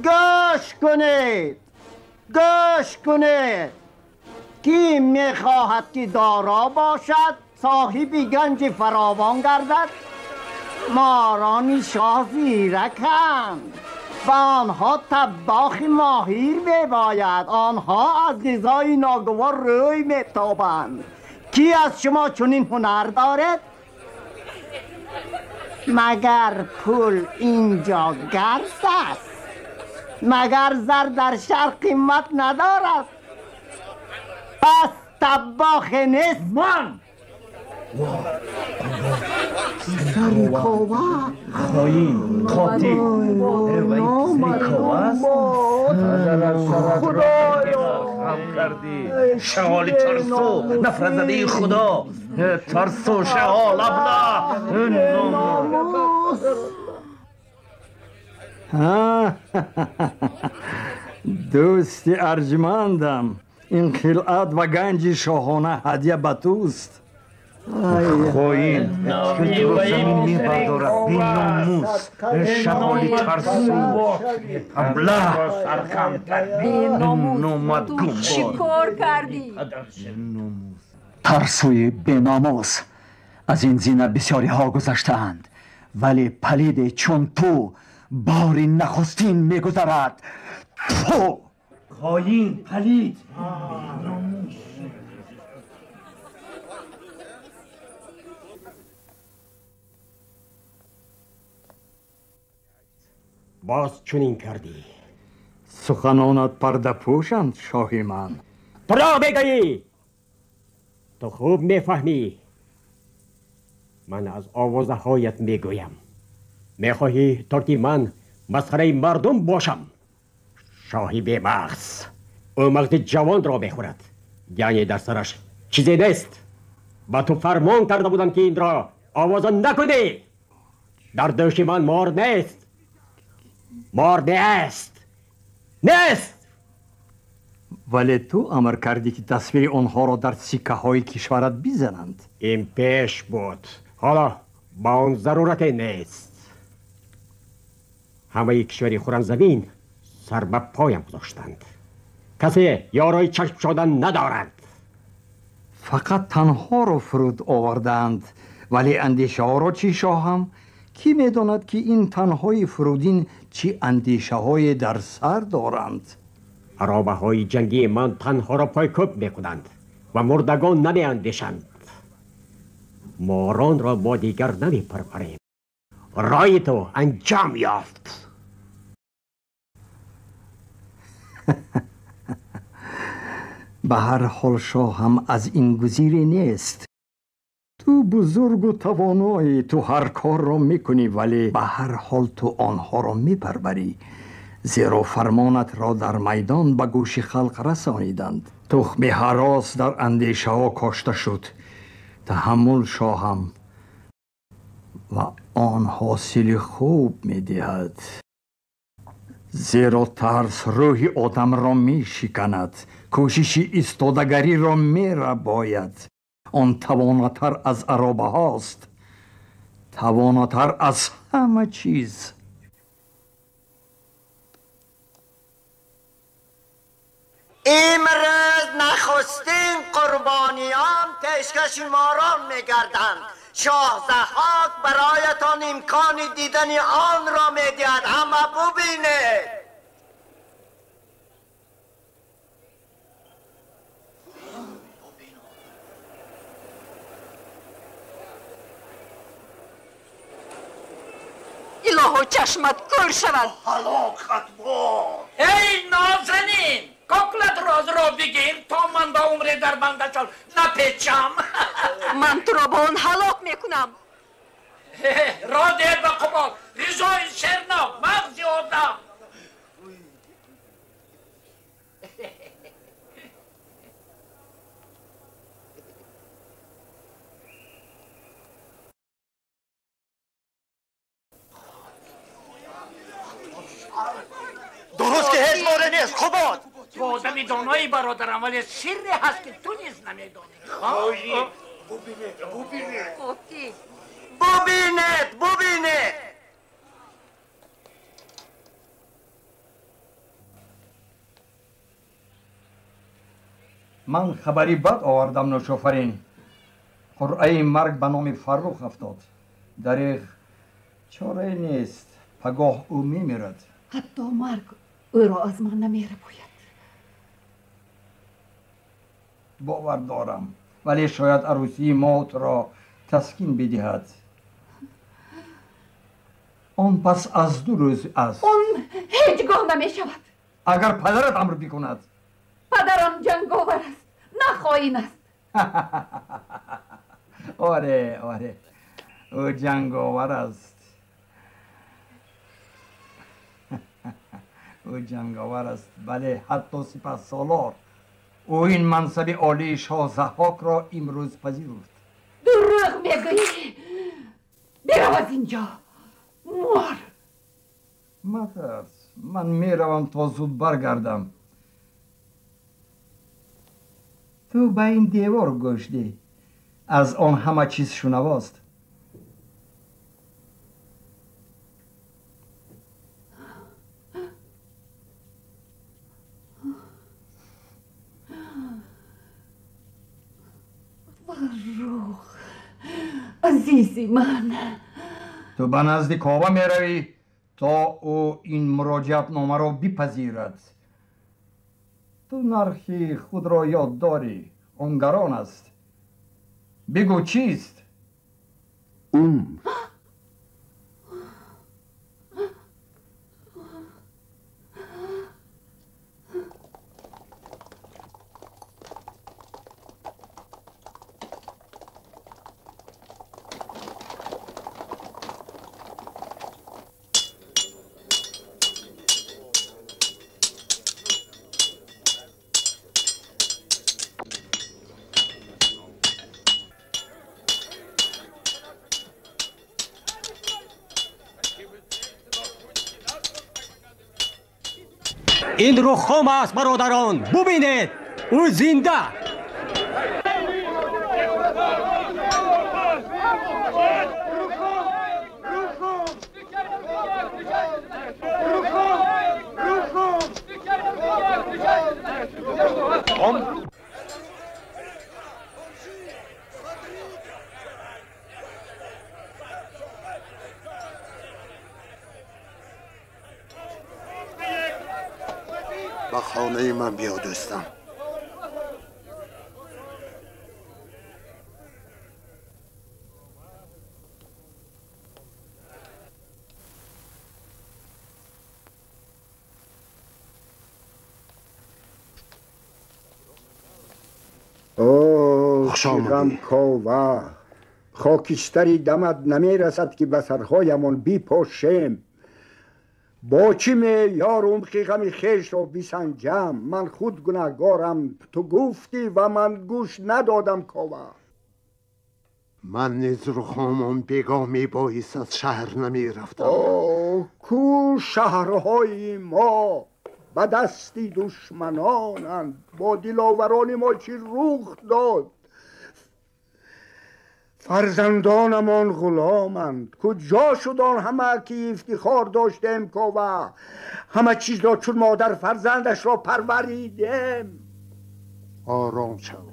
Гӯш кунед, гӯш кунед. Кӣ мехоҳад ки доро бошад, соҳиби ганҷи фаровон гардад? Морони шоҳ зираканд ва онҳо таббохи моҳир мебояд. Онҳо аз ғизои ногувор рӯй метобанд. Кӣ аз шумо чунин ҳунар дорад? Магар пул инҷо гард аст? Магар зар дар шаҳр қимат надорад? Пас таббохе нест?
Ман!
Писари Кова!
Хоин, қотил! Вай писари Кова аст?
Худоё!
Хам кардӣ! Шағоли тарсу, нафратзадаи Худо! Тарсу, шағол, абла!
Номус!
Дӯсти арҷмандам, ин хилъат ва ганҷи шоҳона ҳадя ба туст.
Хоин, туро замин мебардорад, беномус, шағоли тарсу, абла,
Беномус, ту чӣ кор кардӣ?
Тарсуи беномус, аз ин зина бисёриҳо гузаштаанд, вале палиде чун ту бори нахустин мегузарад. Тфу!
Хоин, палид!
Боз чунин кардӣ.
Суханонат пардапӯшанд, шоҳи ман.
Туро мегӯӣ! Ту хуб мефаҳмӣ. Ман аз овозаҳоят мегӯям. Мехоҳӣ то ки ман масхараи мардум бошам? Шоҳи бемағз. Ӯ мағзи ҷавонро мехӯрад. Яъне дар сараш чизе нест. Ба ту фармон карда будам ки инро овоза накунӣ. Дар дӯши ман мор нест. Мор нест. Нест!
Вале ту амр кардӣ ки тасвири онҳоро дар сиккаҳои кишварат бизананд.
Ин пеш буд. Ҳоло ба он зарурате нест. Ҳамаи кишвари Хурамзамин сар ба поям гузоштанд. Касе ёрои чашм шодан надорад.
Фақат танҳоро фуруд овардаанд, вале андешаҳоро чӣ, шоҳам? Кӣ медонад ки ин танҳои фурудин чӣ андешаҳое дар сар доранд?
Аробаҳои ҷангии ман танҳоро пойкӯб мекунанд ва мурдагон намеандешанд. Моронро мо дигар намепарварем. Рои ту анҷом ёфт.
Ба ҳар ҳол шоҳам аз ин гузире нест. Ту бузургу тавоноӣ, ту ҳар корро мекунӣ, вале ба ҳар ҳол ту онҳоро мепарварӣ, зеро фармонатро дар майдон ба гӯши халқ расониданд. Тухми ҳарос дар андешаҳо кошта шуд. Таҳаммул, шоҳам, ва он ҳосили хуб медиҳад. Зеро тарс рӯҳи одамро мешиканад, кӯшиши истодагариро мерабояд. Он тавонотар аз аробаҳост, тавонотар аз ҳама чиз.
Имрӯз нахустин қурбониён пешкаши морон мегарданд. Шоҳ Заҳҳок бароятон имкони дидани онро медиҳад. Ҳама бубинед.
Илоҳо, чашмат кӯр шавад.
Ҳалокат бод. Эй нозанин, коклат розро бигир то ман ба умре дар бандашон напечам.
Ман туро ба он ҳалок мекунам.
Ро деҳ ба Қубод, ғизои шернок, мағзи одам.
Дуруст ки ҳеҷ море нест, Қубод.
Ту одами донои бародарам, вале сирре ҳаст ки ту низ намедонӣ.
Бубинед, бубинед.
Бубинед, бубинед.
Ман хабари бад овардам, Нӯшофарин. Қуръаи марг ба номи Фаррух афтод. Дареғ чорае нест, пагоҳ ӯ мемирад.
Ҳатто марг ӯро аз ман намерабояд.
Бовар дорам, вале шояд арӯсии мо туро таскин бидиҳад. Он пас аз 2 рӯз аст.
Он ҳеҷ гоҳ намешавад.
Агар падарат амр бикунад.
Падарам ҷанговар аст, на хоин аст.
Оре, оре, ӯ ҷанговар аст. Ӯ ҷанговар аст, бале, ҳатто сипаҳсолор. Ӯ ин мансаби олии шоҳ Заҳҳокро имрӯз пазируфт.
Дурӯғ мегӯӣ! Бирав аз инҷо, мор!
Матарс, ман меравам то зуд баргардам. Ту ба ин девор гӯш деҳ, аз он ҳама чиз шунавост.
Фаррух, азизи ман,
ту ба назди Кова меравӣ то ӯ ин муроҷиатномаро бипазирад. Ту нархи худро ёд дорӣ, он гарон аст. Бигӯ, чист?
Умр.
Ин Рухом аст, бародарон, бубинед, ӯ зинда.
Ба хонаи ман биё, дӯстам.
Оҳ, Кова, хокистари дамат намерасад, ки ба сарҳоямон бипошем. Бо чӣ меъёр умқи ғами хешро бисанҷам? Ман худ гунаҳгорам. Ту гуфтӣ ва ман гӯш надодам, Кова.
Ман низ, Рухом, он бегоҳ мебоист аз шаҳр намерафтам.
Оҳ, ку шаҳрҳои мо ба дасти душманонанд. Бо диловарони мо чӣ рух дод? Фарзандонамон ғуломанд. Куҷо шуд он ҳама, ки ифтихор доштем, Кова? Ҳама чизро чун модар фарзандашро парваридем.
Ором шав,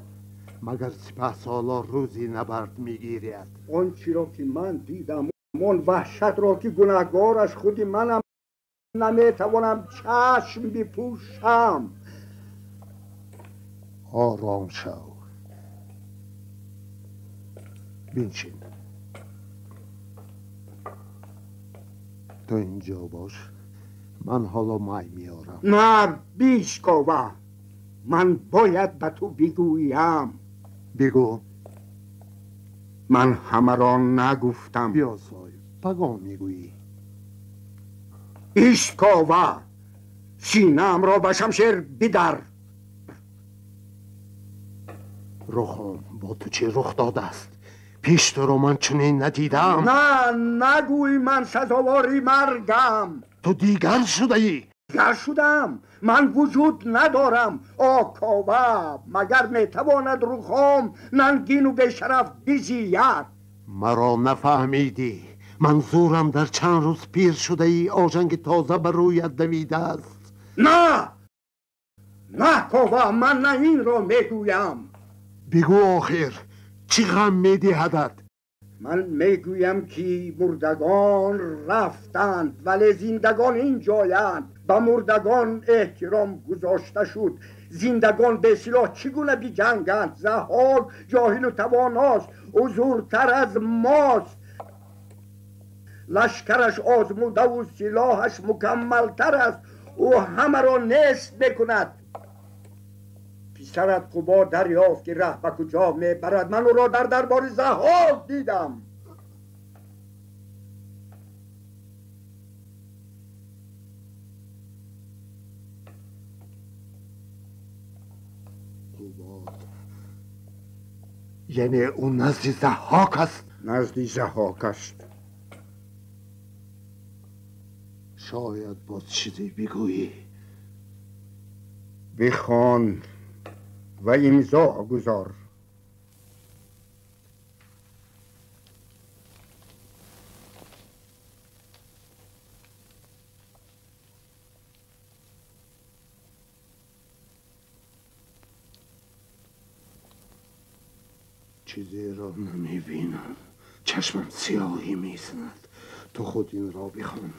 магар сипаҳсолор рӯзи набард мегиряд.
Он чиро ки ман дидам, он ваҳшатро, ки гунаҳгораш худи манам, наметавонам чашм бипӯшам.
Ором шав, биншин. Ту инҷо бош, ман ҳоло май меорам.
На, биш, Кова, ман бояд ба ту бигӯям.
Бигӯ.
Ман ҳамаро нагуфтам.
Биёсой, пагоҳ мегӯӣ.
Иш, Кова, синаамро ба шамшер бидар.
Рухом, бо ту чӣ рух додааст? Пеш туро ман чунин надидам.
На, нагӯй, ман сазовори маргам.
Ту дигар шудаӣ.
Дигар шудам, ман вуҷуд надорам. О, Кова, магар метавонад Рухом нангину бешараф бизияд?
Маро нафаҳмидӣ. Манзурам дар чанд рӯз пир шудаӣ, ожанги тоза ба рӯят давидааст.
На, На, Кова, ман на инро мегӯям.
Бигӯ охир, чӣ ғам медиҳадат?
Ман мегӯям, ки мурдагон рафтанд, вале зиндагон ин ҷоянд. Ба мурдагон эҳтиром гузошта шуд. Зиндагон бесилоҳ чӣ гуна биҷанганд? Заҳҳок ҷоҳилу тавоност, ӯ зуртар аз мост. Лашкараш озмудаву силоҳаш мукаммалтар аст. Ӯ ҳамаро нест мекунад. Писарат Қубод дарёфт, ки раҳ ба куҷо мебарад. Ман ӯро дар дарбори Заҳҳок дидам.
Қубод, яъне ӯ назди Заҳҳок аст?
Назди Заҳҳок аст.
Шояд боз чизе бигӯӣ.
Бихон ва имзо гузор.
Чизеро намебинам, чашмам сиёҳӣ мезанад. Ту худ инро бихон.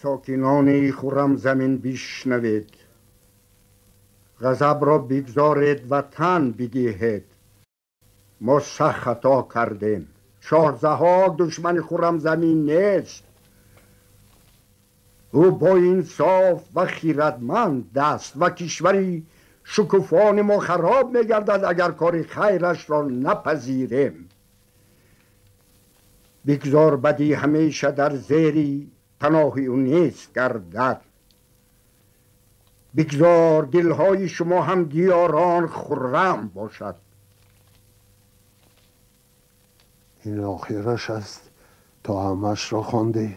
Сокинони Хуррамзамин, бишнавед. Ғазабро бигзоред ва тан бидиҳед. Мо сахт хато кардем. Шоҳ Заҳҳок душмани Хуррамзамин нест. Ӯ боинсоф ва хиратманд аст ва кишвари шукуфони мо хароб мегардад, агар кори хайрашро напазирем. Бигзор бадӣ ҳамеша дар зери паноҳи ӯ нест гардад. Бигзор дилҳои шумо ҳам диёрон хуррам бошад.
Ин охираш аст, то ҳамашро хондӣ?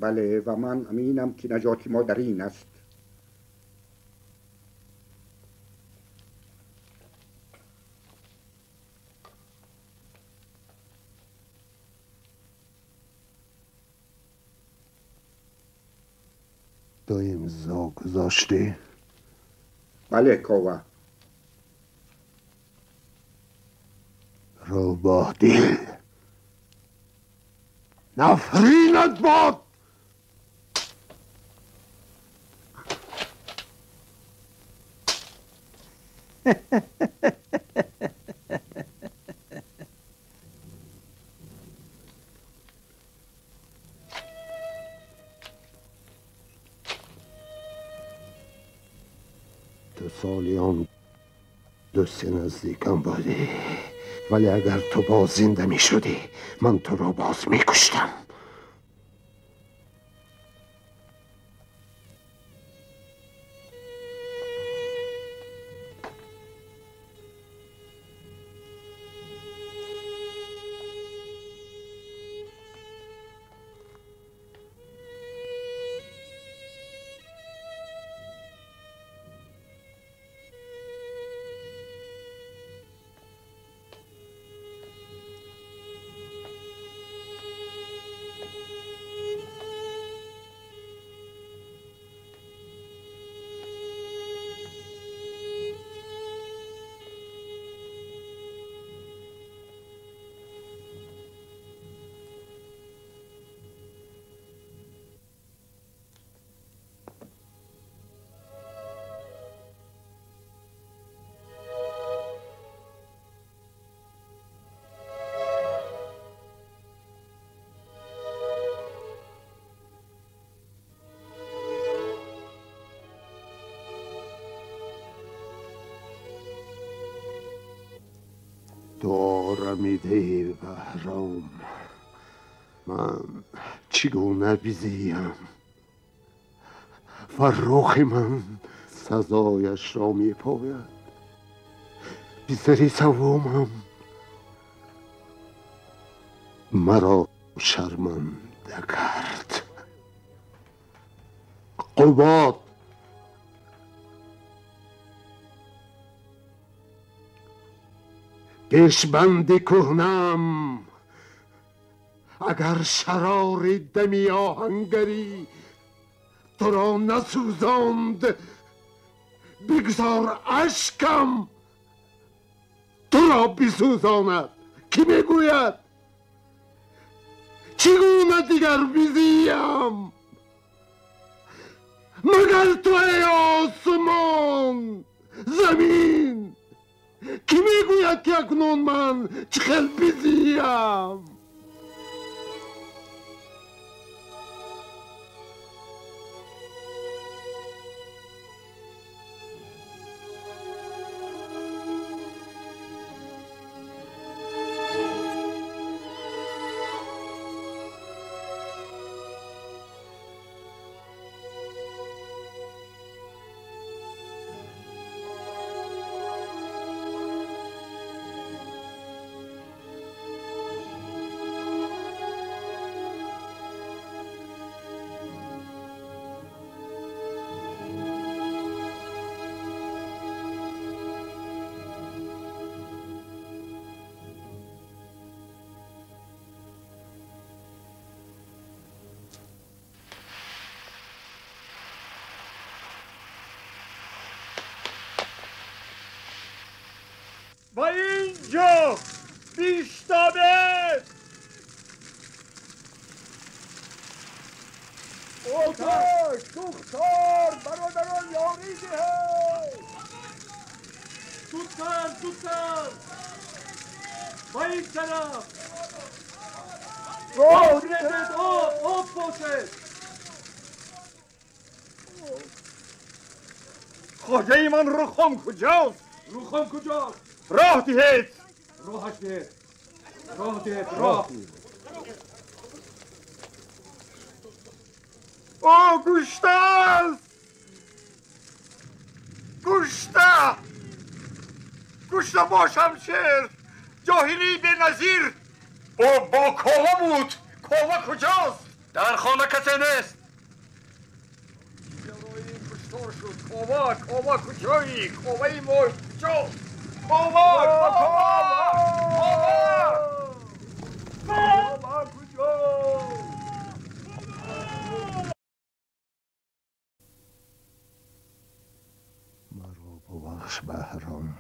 Бале, ва ман аминам, ки наҷоти мо дар ин аст.
تو امضا گذاشتی؟
بله کاوه.
روباه دل، نفرینت باد. تو سالیان دوست نزدیکم بودی، ولی اگر تو باز زنده می شدی من تو را باز می کشتم. آرمیده بهرام، من چگونه بزیم؟ فرخ من سزایش را میپاید. پسر سومم مرا شرمنده کرد. قباد، پیشبند کهنم، اگر شرار دمی آهنگری туро насӯзонд, бигзор ашкам туро бисӯзонад. Кӣ мегӯяд? Чӣ гуна дигар бизиям? Магар ту эй осмон, замин? Кӣ мегӯяд, ки акнун ман чӣ хел бизиям?
و اینجا بیشتابه آتش دختر برادران یاری دهید. زودتر زودتر با این طرف راه ریزید. آب آب باشد.
خواجه من روخم کجاست؟
روخم کجاست؟
راه دهید.
راهش دهید. راه دهید. راه.
او گشته است. گشته گشته با شمشیر. جاهلی به نظیر. او با کوه بود. کوه کجاست؟
در خانه کسی نیست.
کشتار شد. کوه کوه کجایی؟ کوه ما کجاست؟ کوه کوه کوه کجاست؟
مرا ببخش بهرام،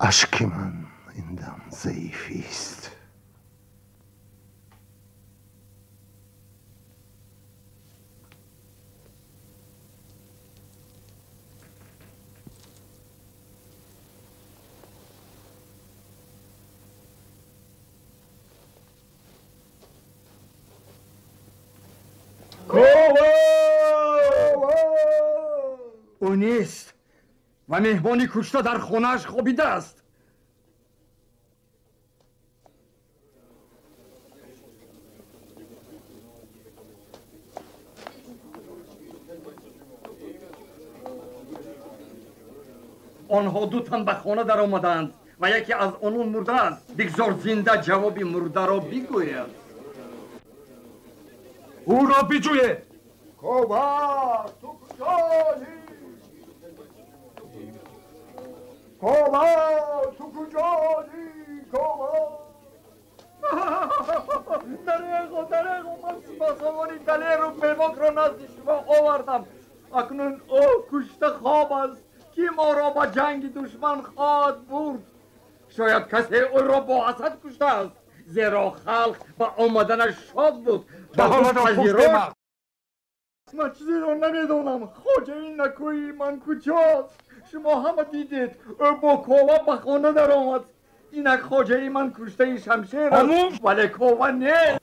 اشک من این دم ضعیفی است.
او نیست و مهمانی کشته در خونه‌اش خوابیده است. آنها دو تن به خانه در آمدند و یکی از آنان مرده است. بگذار زنده جواب مرده را بگوید.
او را بجوید.
کوه تو کجایی؟ کوه تو کجایی؟ کوه
دریغا دریغا، من سپاسواری دلیر و بیباک را نزد شما آوردم. اکنون او کشته خواب است. کی ما را با جنگ دشمن خواهد برد؟ شاید کسی او را با حسد کشته است، زیرا خلق با آمدنش شاد بود. من چیزی را نمیدانم. خواجه این نکویی من کجاست؟ شما همه دیدید او با کوه به خانه در آمد. اینک خواجه من کشته شمشیر است، ولی کوه نیست.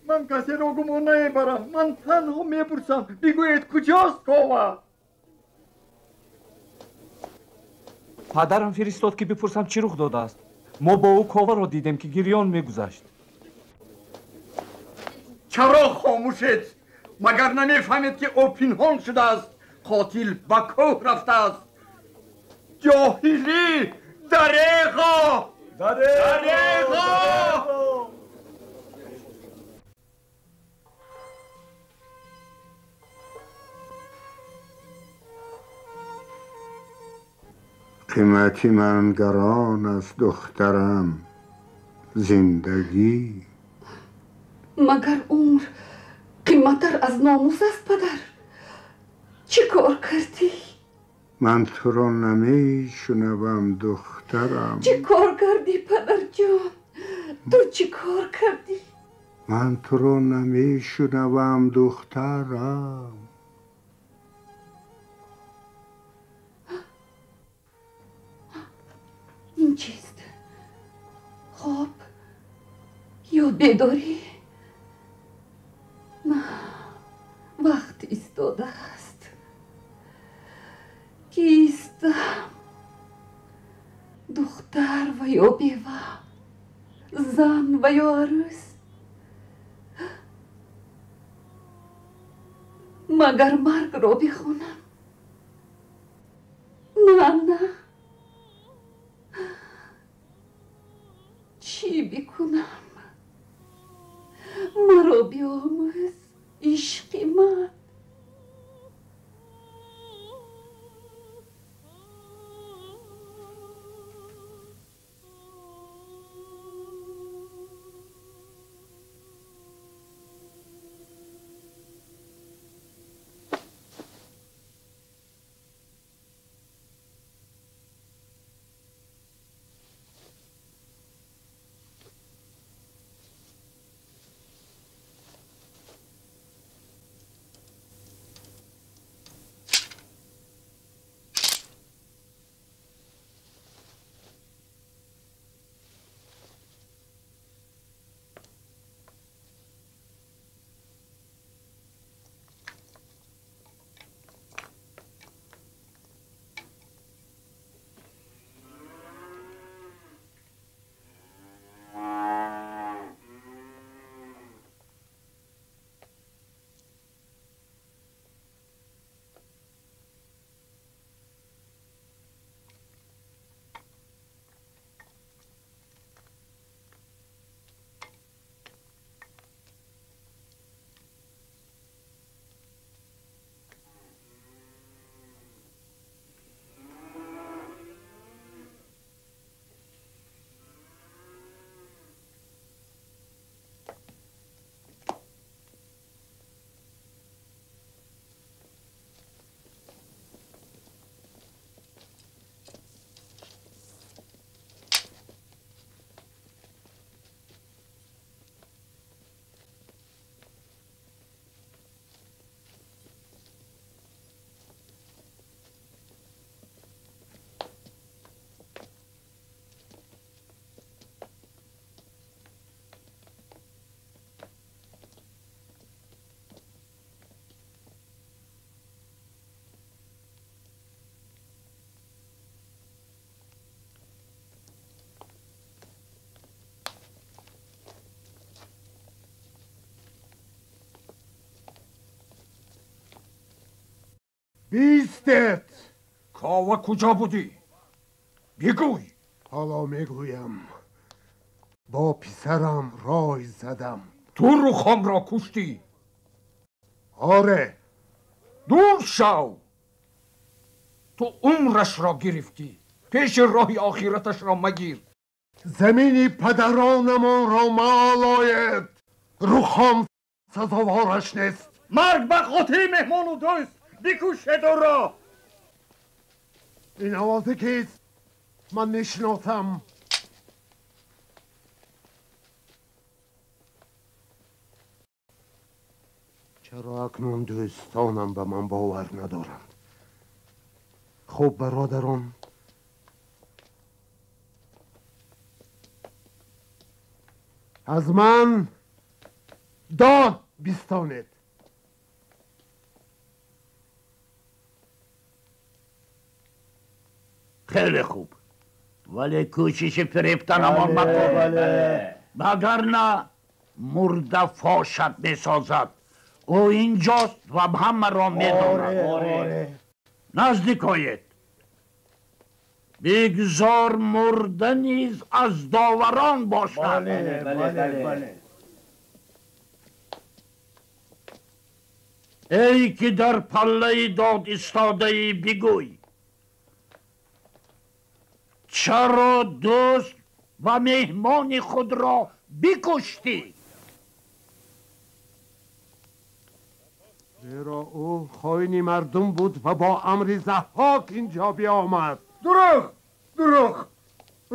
من کسی را گمان نمیبرم. من تنها میپرسم، بگویید کجاست کوه؟
پدرم فرستاد که بپرسم چی رخ داده است. ما با او کوه را دیدیم که گریان میگذشت.
چرا خاموشید؟ مگر نمیفهمید که او پنهان شده است؟ قاتل به کوه رفته است. جاهلی دریغا دریغا.
قیمتی من گران است دخترم، زندگی.
Магар умр қиматтар аз номус аст, падар? Чӣ кор кардӣ?
Ман туро намешунавам, духтарам.
Чӣ кор кардӣ, падарҷон? Ту чӣ кор кардӣ?
Ман туро намешунавам, духтарам.
Ин чист? Хоб ё бедорӣ? На, вақт истодааст. Кистам? Духтар ва ё бева, зан ва ё арӯс? Магар маргро бихонам? На, на. Чӣ бикунам? Маро биомӯз, ишқи ман.
بیستت.
کاوه کجا بودی؟ بگوی.
حالا میگویم. با پسرم رای زدم.
تو روخام را کشتی؟
آره.
دور شو. تو عمرش را گرفتی، پیش راه آخرتش را مگیر.
زمین پدرانمان را مالایت. روخام سزاوارش نیست.
مرگ به قاتل مهمان و دوست. بکشید او را.
این آواز کیست؟ من نشناسم. چرا اکنون دوستانم به من باور ندارند؟ خب برادران، از من داد بستانید.
خیلی خوب، ولی کوشش فریفتنمان مکن، وگرنه مرده فاشت میسازد. او اینجاست و همه را میداند. نزدیک آید. بگذار مرده نیز از داوران باشد. ای که در پله داد ایستاده ای، بگوی چرا دوست و مهمان خود را بکشتی؟
Зеро ӯ хоини мардум буд ва бо амри Заҳҳок инҷо биомад.
Дурӯғ! Дурӯғ!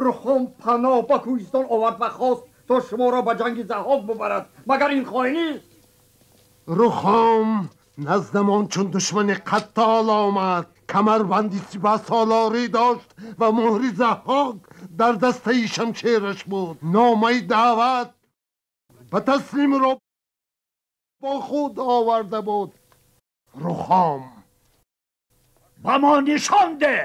Рухом паноҳ ба кӯҳистон овард ва хост то шуморо ба ҷанги Заҳҳок бубарад. Магар ин хоинист?
Рухом наздамон чун душмани қаттол омад. Камарбанди сипаҳсолорӣ дошт ва муҳри Заҳҳок дар дастаи шамшераш буд. Номаи даъват ба таслимро бо худ оварда буд. Рухом
ба мо нишон деҳ.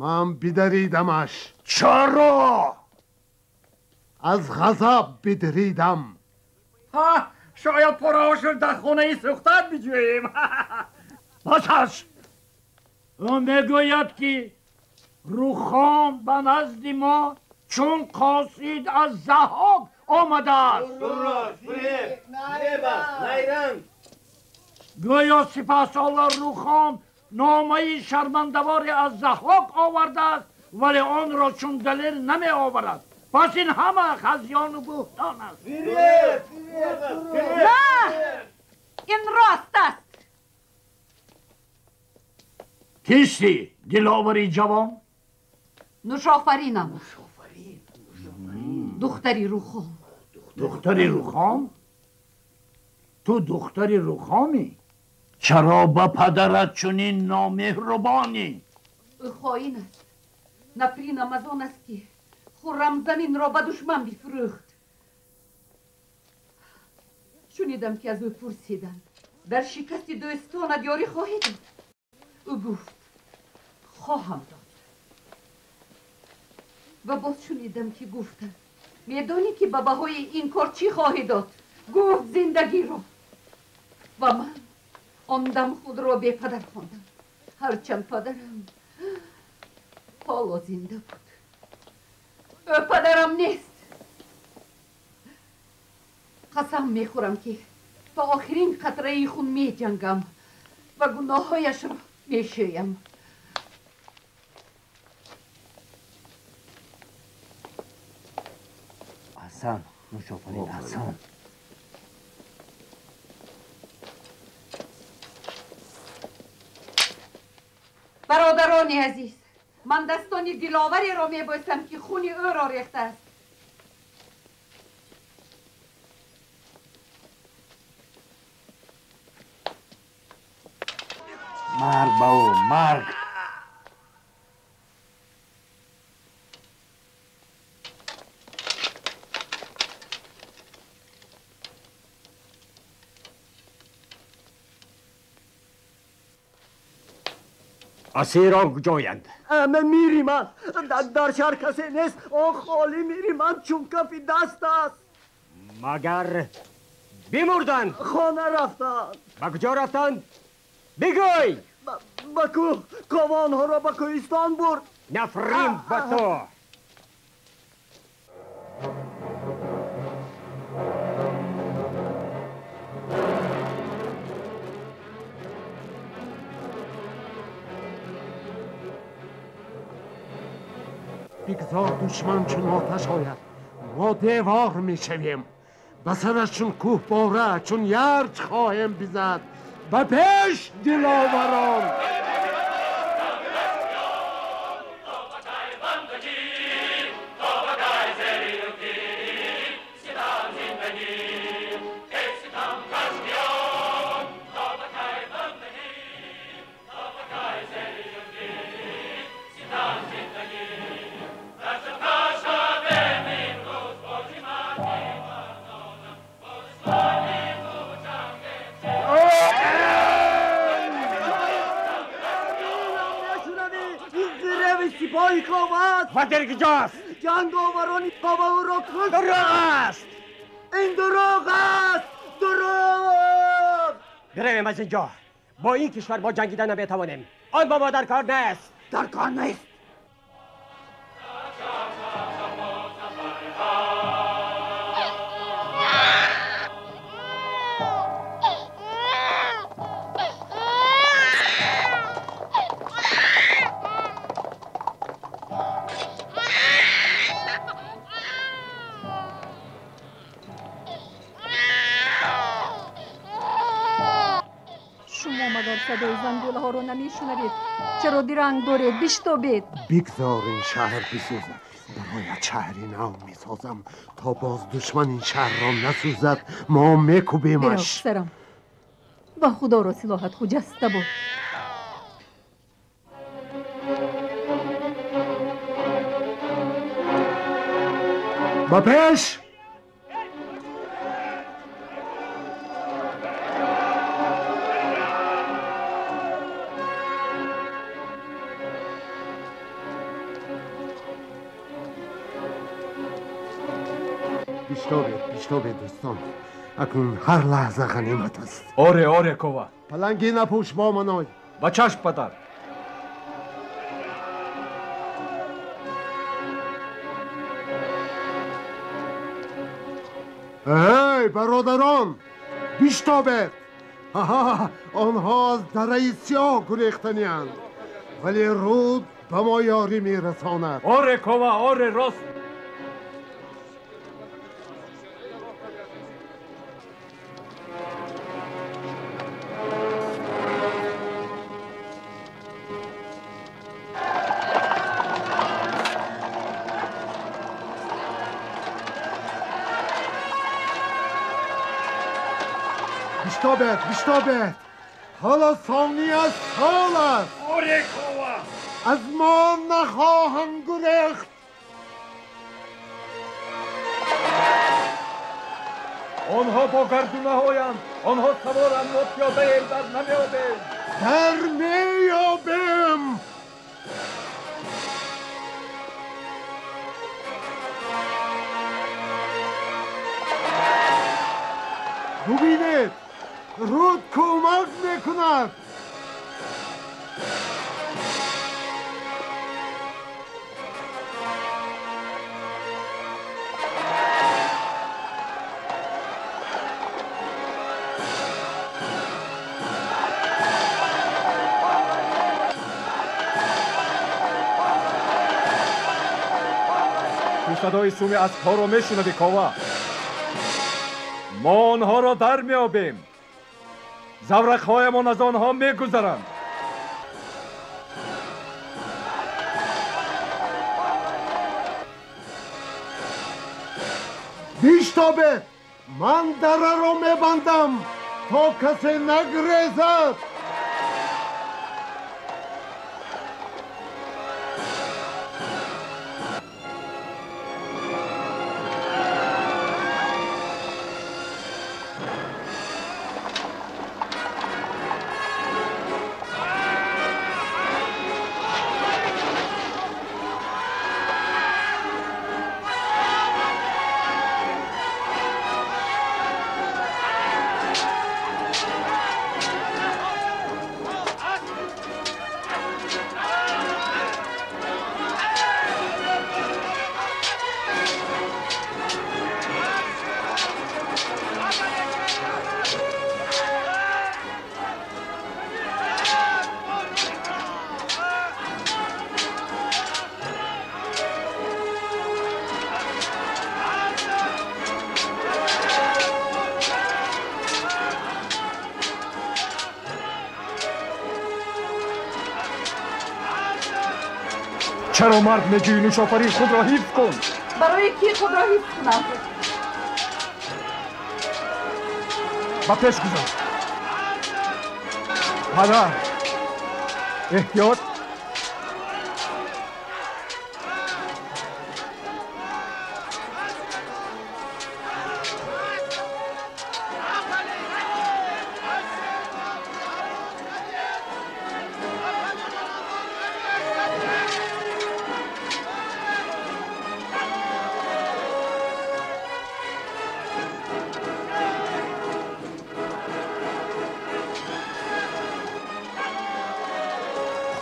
Ман бидаридамаш.
Чаро?
Аз ғазаб бидаридам.
Ҳа, шояд пораҳошро дар хонаи сӯхтат биҷӯем.
Пасаш ӯ мегӯяд, ки Рухом ба назди мо чун қосид аз Заҳҳок омадааст. Гӯё сипаҳсолор Рухом номаи шармандаворе аз Заҳҳок овардааст, вале онро чун далел намеоварад. Пас ин ҳама хазёну буҳтон аст.
На, ин рост аст.
Кистӣ, диловари ҷавон?
Нушофаринам, духтари Рухом.
Духтари Рухом? Ту духтари Рухомӣ? Чаро ба падарат чунин номеҳрубонӣ?
Ӯ хоин аст. Нафринам аз он аст, ки Хуррамзаминро ба душман бифурӯхт. Шунидам, ки аз ӯ пурсиданд: дар шикасти дӯстонат ёрӣ хоҳӣ дод? Ӯ гуфт: хоҳам дод. Ва боз шунидам, ки гуфтанд: медонӣ, ки ба баҳои ин кор чӣ хоҳӣ дод? Гуфт: зиндагиро. Ва ман он дам худро бепадар хондам, ҳарчанд падарам ҳоло зинда буд. Ӯ падарам нест. Қасам мехӯрам, ки то охирин қатраи хун меҷангам ва гуноҳҳояшро мешӯям.
Аҳсан, Нушофарин, аҳсан.
Бародарони азиз, ман дастони диловареро мебӯсам, ки хуни ӯро рехтааст.
Марг ба ӯ, марг! Асирон куҷоянд?
Ама мириманд. Дар шаҳр касе нест. Он холӣ мириманд, чун кафи даст аст.
Магар бимурданд?
Хона рафтанд.
Ба куҷо рафтанд? Бигӯй!
Ба кӯҳ. Кова онҳоро ба кӯҳистон бурд.
Нафрин ба ту!
Бигзор душман чун оташ ояд, мо девор мешавем. Ба сараш чун кӯҳбора, чун ярч хоҳем бизад. Ба пеш, диловарон!
و در کجاست؟
جنگاوران کاوه او را کشت.
دروغ است!
این دروغ است! دروغ!
برویم از اینجا. با این کشور ما جنگیدن نمیتوانیم. آن با ما در کار نیست.
در کار نیست.
Магар садои зангулаҳоро намешунавед? Чаро диранг доред? Биштобед!
Бигзор ин шаҳр бисӯзад. Барояд шаҳри нав месозам, то боз душман ин шаҳрро насӯзад. Мо мекӯбемаш.
Бирав, писарам, ва худоро силоҳат хуҷаста буд.
Ба пеш! Биштобед, биштобед, дӯстон. Акнун ҳар лаҳза ғанимат аст.
Оре, оре, Кова.
Паланги напӯш бо маной.
Ба чашм, падар.
Эй, бародарон, биштобед! Онҳо аз дараи сиёҳ гурехтанианд, вале руд ба мо ёрӣ мерасонад.
Оре, Кова, оре, рост.
Биштобед, биштобед! Ҳоло сония сол аст.
Оре, Кова.
Аз мо нахоҳанд гурехт.
Онҳо бо гардунаҳоянд. Онҳо саворанд, мо пиёдаем, дар намеёбем.
Дар меёбем. Бубинед, руд кӯмак мекунад.
Ту садои суми аспҳоро мешунавӣ, Кова? Мо онҳоро дар меёбем. Заврақҳоямон аз онҳо мегузаранд.
Биштобед, ман дараро мебандам, то касе нагрезад.
Чаро мард меҷӯӣ, Нӯшофарин? Худро ҳифз кун.
Барои кӣ худро ҳифз кунам?
Ба пеш гузар. Падар, эҳтиёт.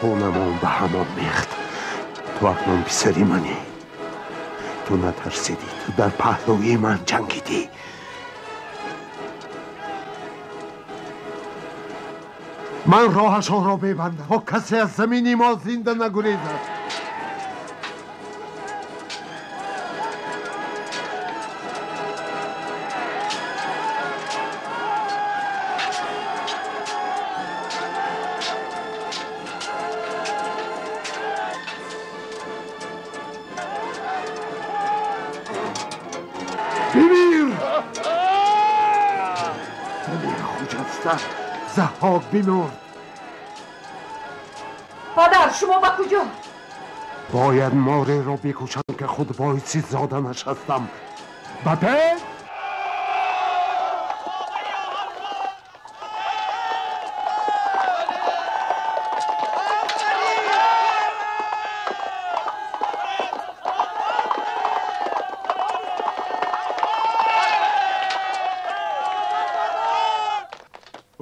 Хунамон ба ҳамон мехт. Ту акнун писари манӣ. Ту натарсидӣ, ту дар паҳлӯи ман ҷангидӣ. Ман роҳашонро мебандам, то касе аз замини мо зинда нагурезад. Бимир! Бимир, Хуҷаста! Заҳҳок бимурд!
Падар, шумо ба куҷо?
Бояд мореро бикушам, ки худ боиси зоданаш ҳастам. Ба пеш!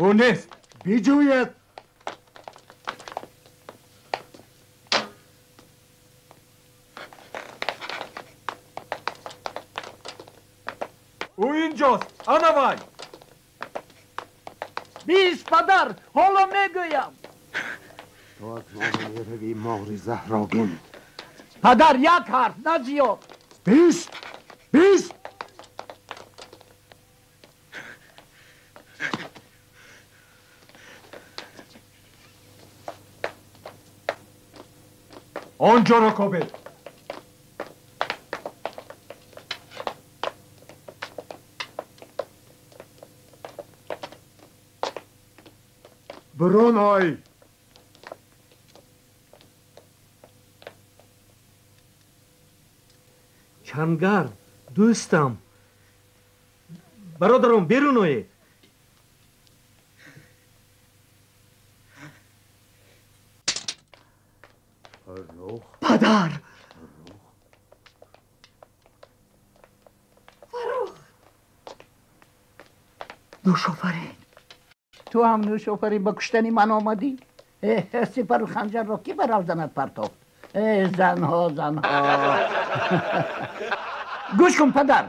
Ӯ нест.
Биҷӯед.
Ӯ инҷост, ана вай.
Бист, падар, ҳоло мегӯям.
Ту аз мо меравӣ, мори заҳрогин.
Падар, як ҳарф, на зиёд.
Бист, бист.
Он ҷоро кобед.
Берун ой.
Чангар, дӯстам. Бародарон, берун оед.
Падар!
Фаррух!
Нӯшофарин!
Ту ҳам, Нӯшофарин, ба куштани ман омадӣ? Сипару ханҷарро кӣ ба равзанат партофт? Э, занҳо, занҳо! Гӯш кун, падар,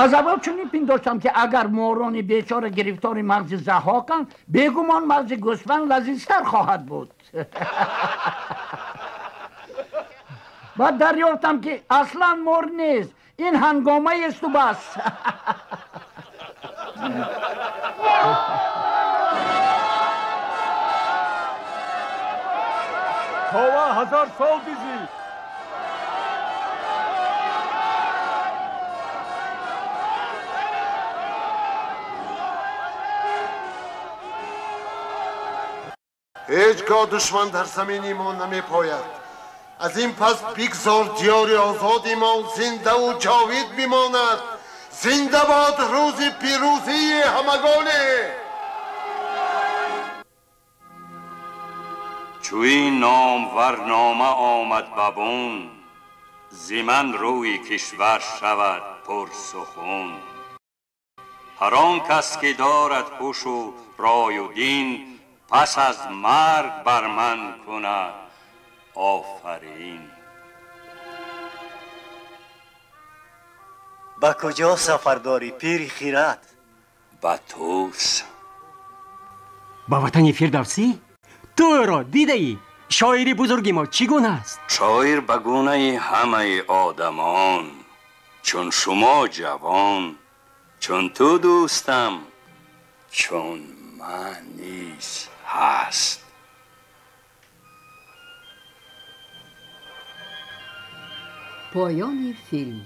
аз аввал чунин пиндоштам, ки агар морони бечора гирифтори мағзи Заҳҳоканд, бегумон мағзи гӯсфанд лазизтар хоҳад буд. Баъд дарёфтам, ки аслан мор нест, ин ҳангомаесту бас.
Кова ҳазор сол бизӣ!
Ҳеҷ гоҳ душман дар замини мо намепояд. Аз ин пас бигзор диёри озоди мо зиндаву ҷовид бимонад. Зинда бод рӯзи пирӯзии ҳамагонӣ!
Чу ин номварнома омад ба бун, зи ман рӯи кишвар шавад пурсухун. Ҳар он кас ки дорад ҳушу рою дин, пас аз марг бар ман кунад офарин.
Ба куҷо сафар дорӣ, пири хирад?
Ба Тӯс.
Ба ватани Фирдавсӣ? Ту ӯро дидаӣ? Шоири бузурги мо чӣ гуна аст?
Шоир ба гунаи ҳамаи одамон, чун шумо ҷавон, чун ту дӯстам, чун ман низ ҳаст.
Поёни филм.